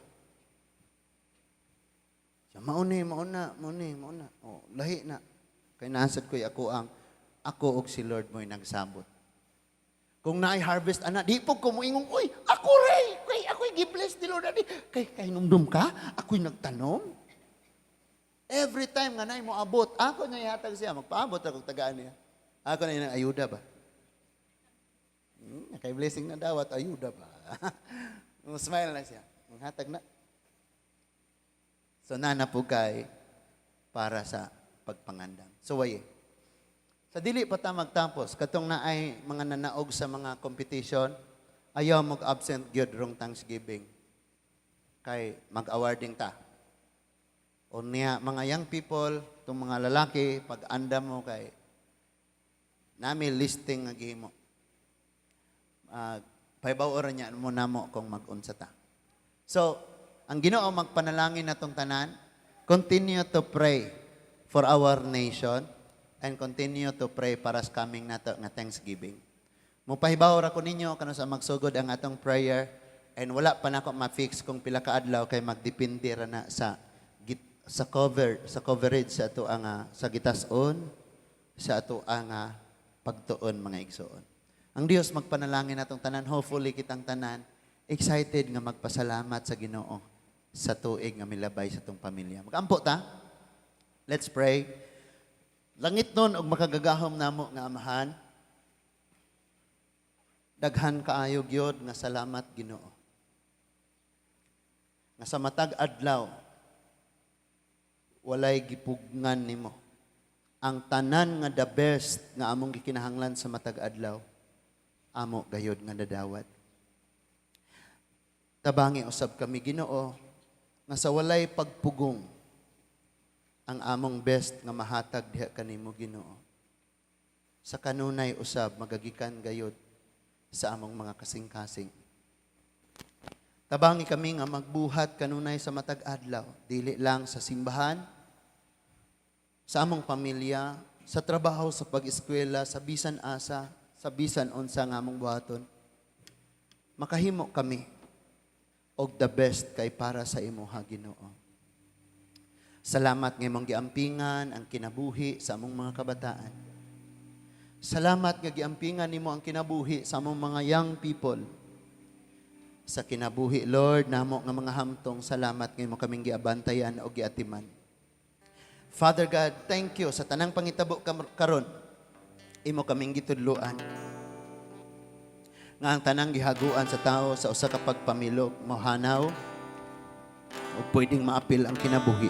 Siya, mauni, mauna, mauni, mauna. O, lahi na. Kay naasad ko'y ako ang, ako og si Lord mo'y nagsabot. Kung naay harvest, ana, di po ko moingong, uy, ako ray, kay ako'y gi-bless ni Lord. Ani. Kay kahinumdum ka, ako'y nagtanom. Every time nga naay mo abot, ako na ihatag siya, magpaabot ako tagaan niya. Ako na inang ayuda ba? Kay blessing na dawat, ayuda ba? Smile na siya. Hatag na. So, nana po kay para sa pagpangandam. So, waye. Sa dili pa ta magtapos, katong naay mga nanaog sa mga competition, ayaw mag-absent gyud rong Thanksgiving. Kay mag-awarding ta. O niya, mga young people, itong mga lalaki, pag-anda mo kay nami listing nga gihimo. Pahibaw ora niya mo namo kung mag-unsa ta. So, ang Ginoo magpanalangin natong tanan, continue to pray for our nation and continue to pray para sa coming nato nga Thanksgiving. Mupahibaw ra ko ninyo kano sa magsugod ang atong prayer and wala pa nako ma-fix kung pila ka adlaw kay magdepende ra na sa sa cover sa coverage sa ato ang sa gitas-on sa ato ang pagtuon, mga igsoon. Ang Dios magpanalangin natong tanan, hopefully kitang tanan excited nga magpasalamat sa Ginoo sa tuig nga milabay sa atong pamilya. Magampo ta. Let's pray. Langit nun og makagagahom namo nga Amahan. Daghan kaayo gyud nga salamat, Ginoo. Nga sa matag adlaw walay gipugngan nimo. Ang tanan nga the best nga among gikinahanglan sa matag adlaw, amo gayod nga nadawat. Tabangi usab kami, Ginoo, nga sa walay pagpugong ang among best nga mahatag diha kanimo, Ginoo. Sa kanunay usab magagikan gayod sa among mga kasing-kasing. Tabangi kami nga magbuhat kanunay sa matag adlaw, dili lang sa simbahan, Sa among pamilya, sa trabaho, sa pag-eskwela, sa bisan asa, sa bisan unsa nga among buhaton. Makahimo kami og the best kay para sa imuha, Ginoo. Salamat nga imong giampingan ang kinabuhi sa among mga kabataan. Salamat nga giampingan nimo ang kinabuhi sa among mga young people. Sa kinabuhi, Lord, namo nga mga hamtong, salamat nga imo kaming giabantayan o giatiman. Father God, thank you sa tanang pangitabo karon. Imo kaming gitudloan nga ang tanang gihaguan sa tao sa usa ka pagpamilok mohanaw o pwedeng maapil ang kinabuhi.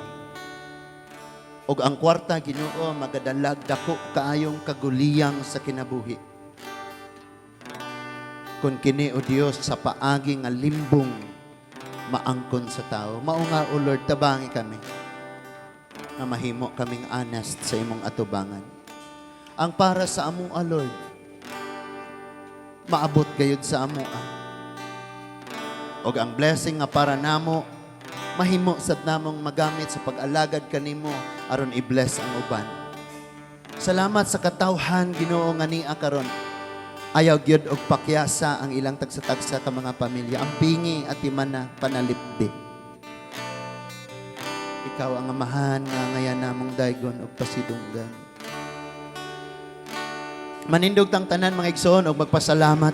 Og ang kwarta, Ginoo, magadalag dako kaayong kaguliyang sa kinabuhi. Kung kini, O Dios, sa paagi nga limbong maangkon sa tao. Mao nga, O Lord, tabangi kami nga mahimo kaming honest sa imong atubangan. Ang para sa amoa, Lord, maabot gayud sa amoa. Og ang blessing nga para namo, mahimo sad namong magamit sa pag-alagad kanimo aron i-bless ang uban. Salamat sa katawhan, Ginoo, nga nia karon. Ayaw gyud og pakyasa ang ilang tagsa-tagsa ka mga pamilya. Ampingi at imana panalipdi. Ikaw ang Amahan nga ngayan namong daygon og pasidunggan. Manindog tang tanan, mga igsoon, og magpasalamat.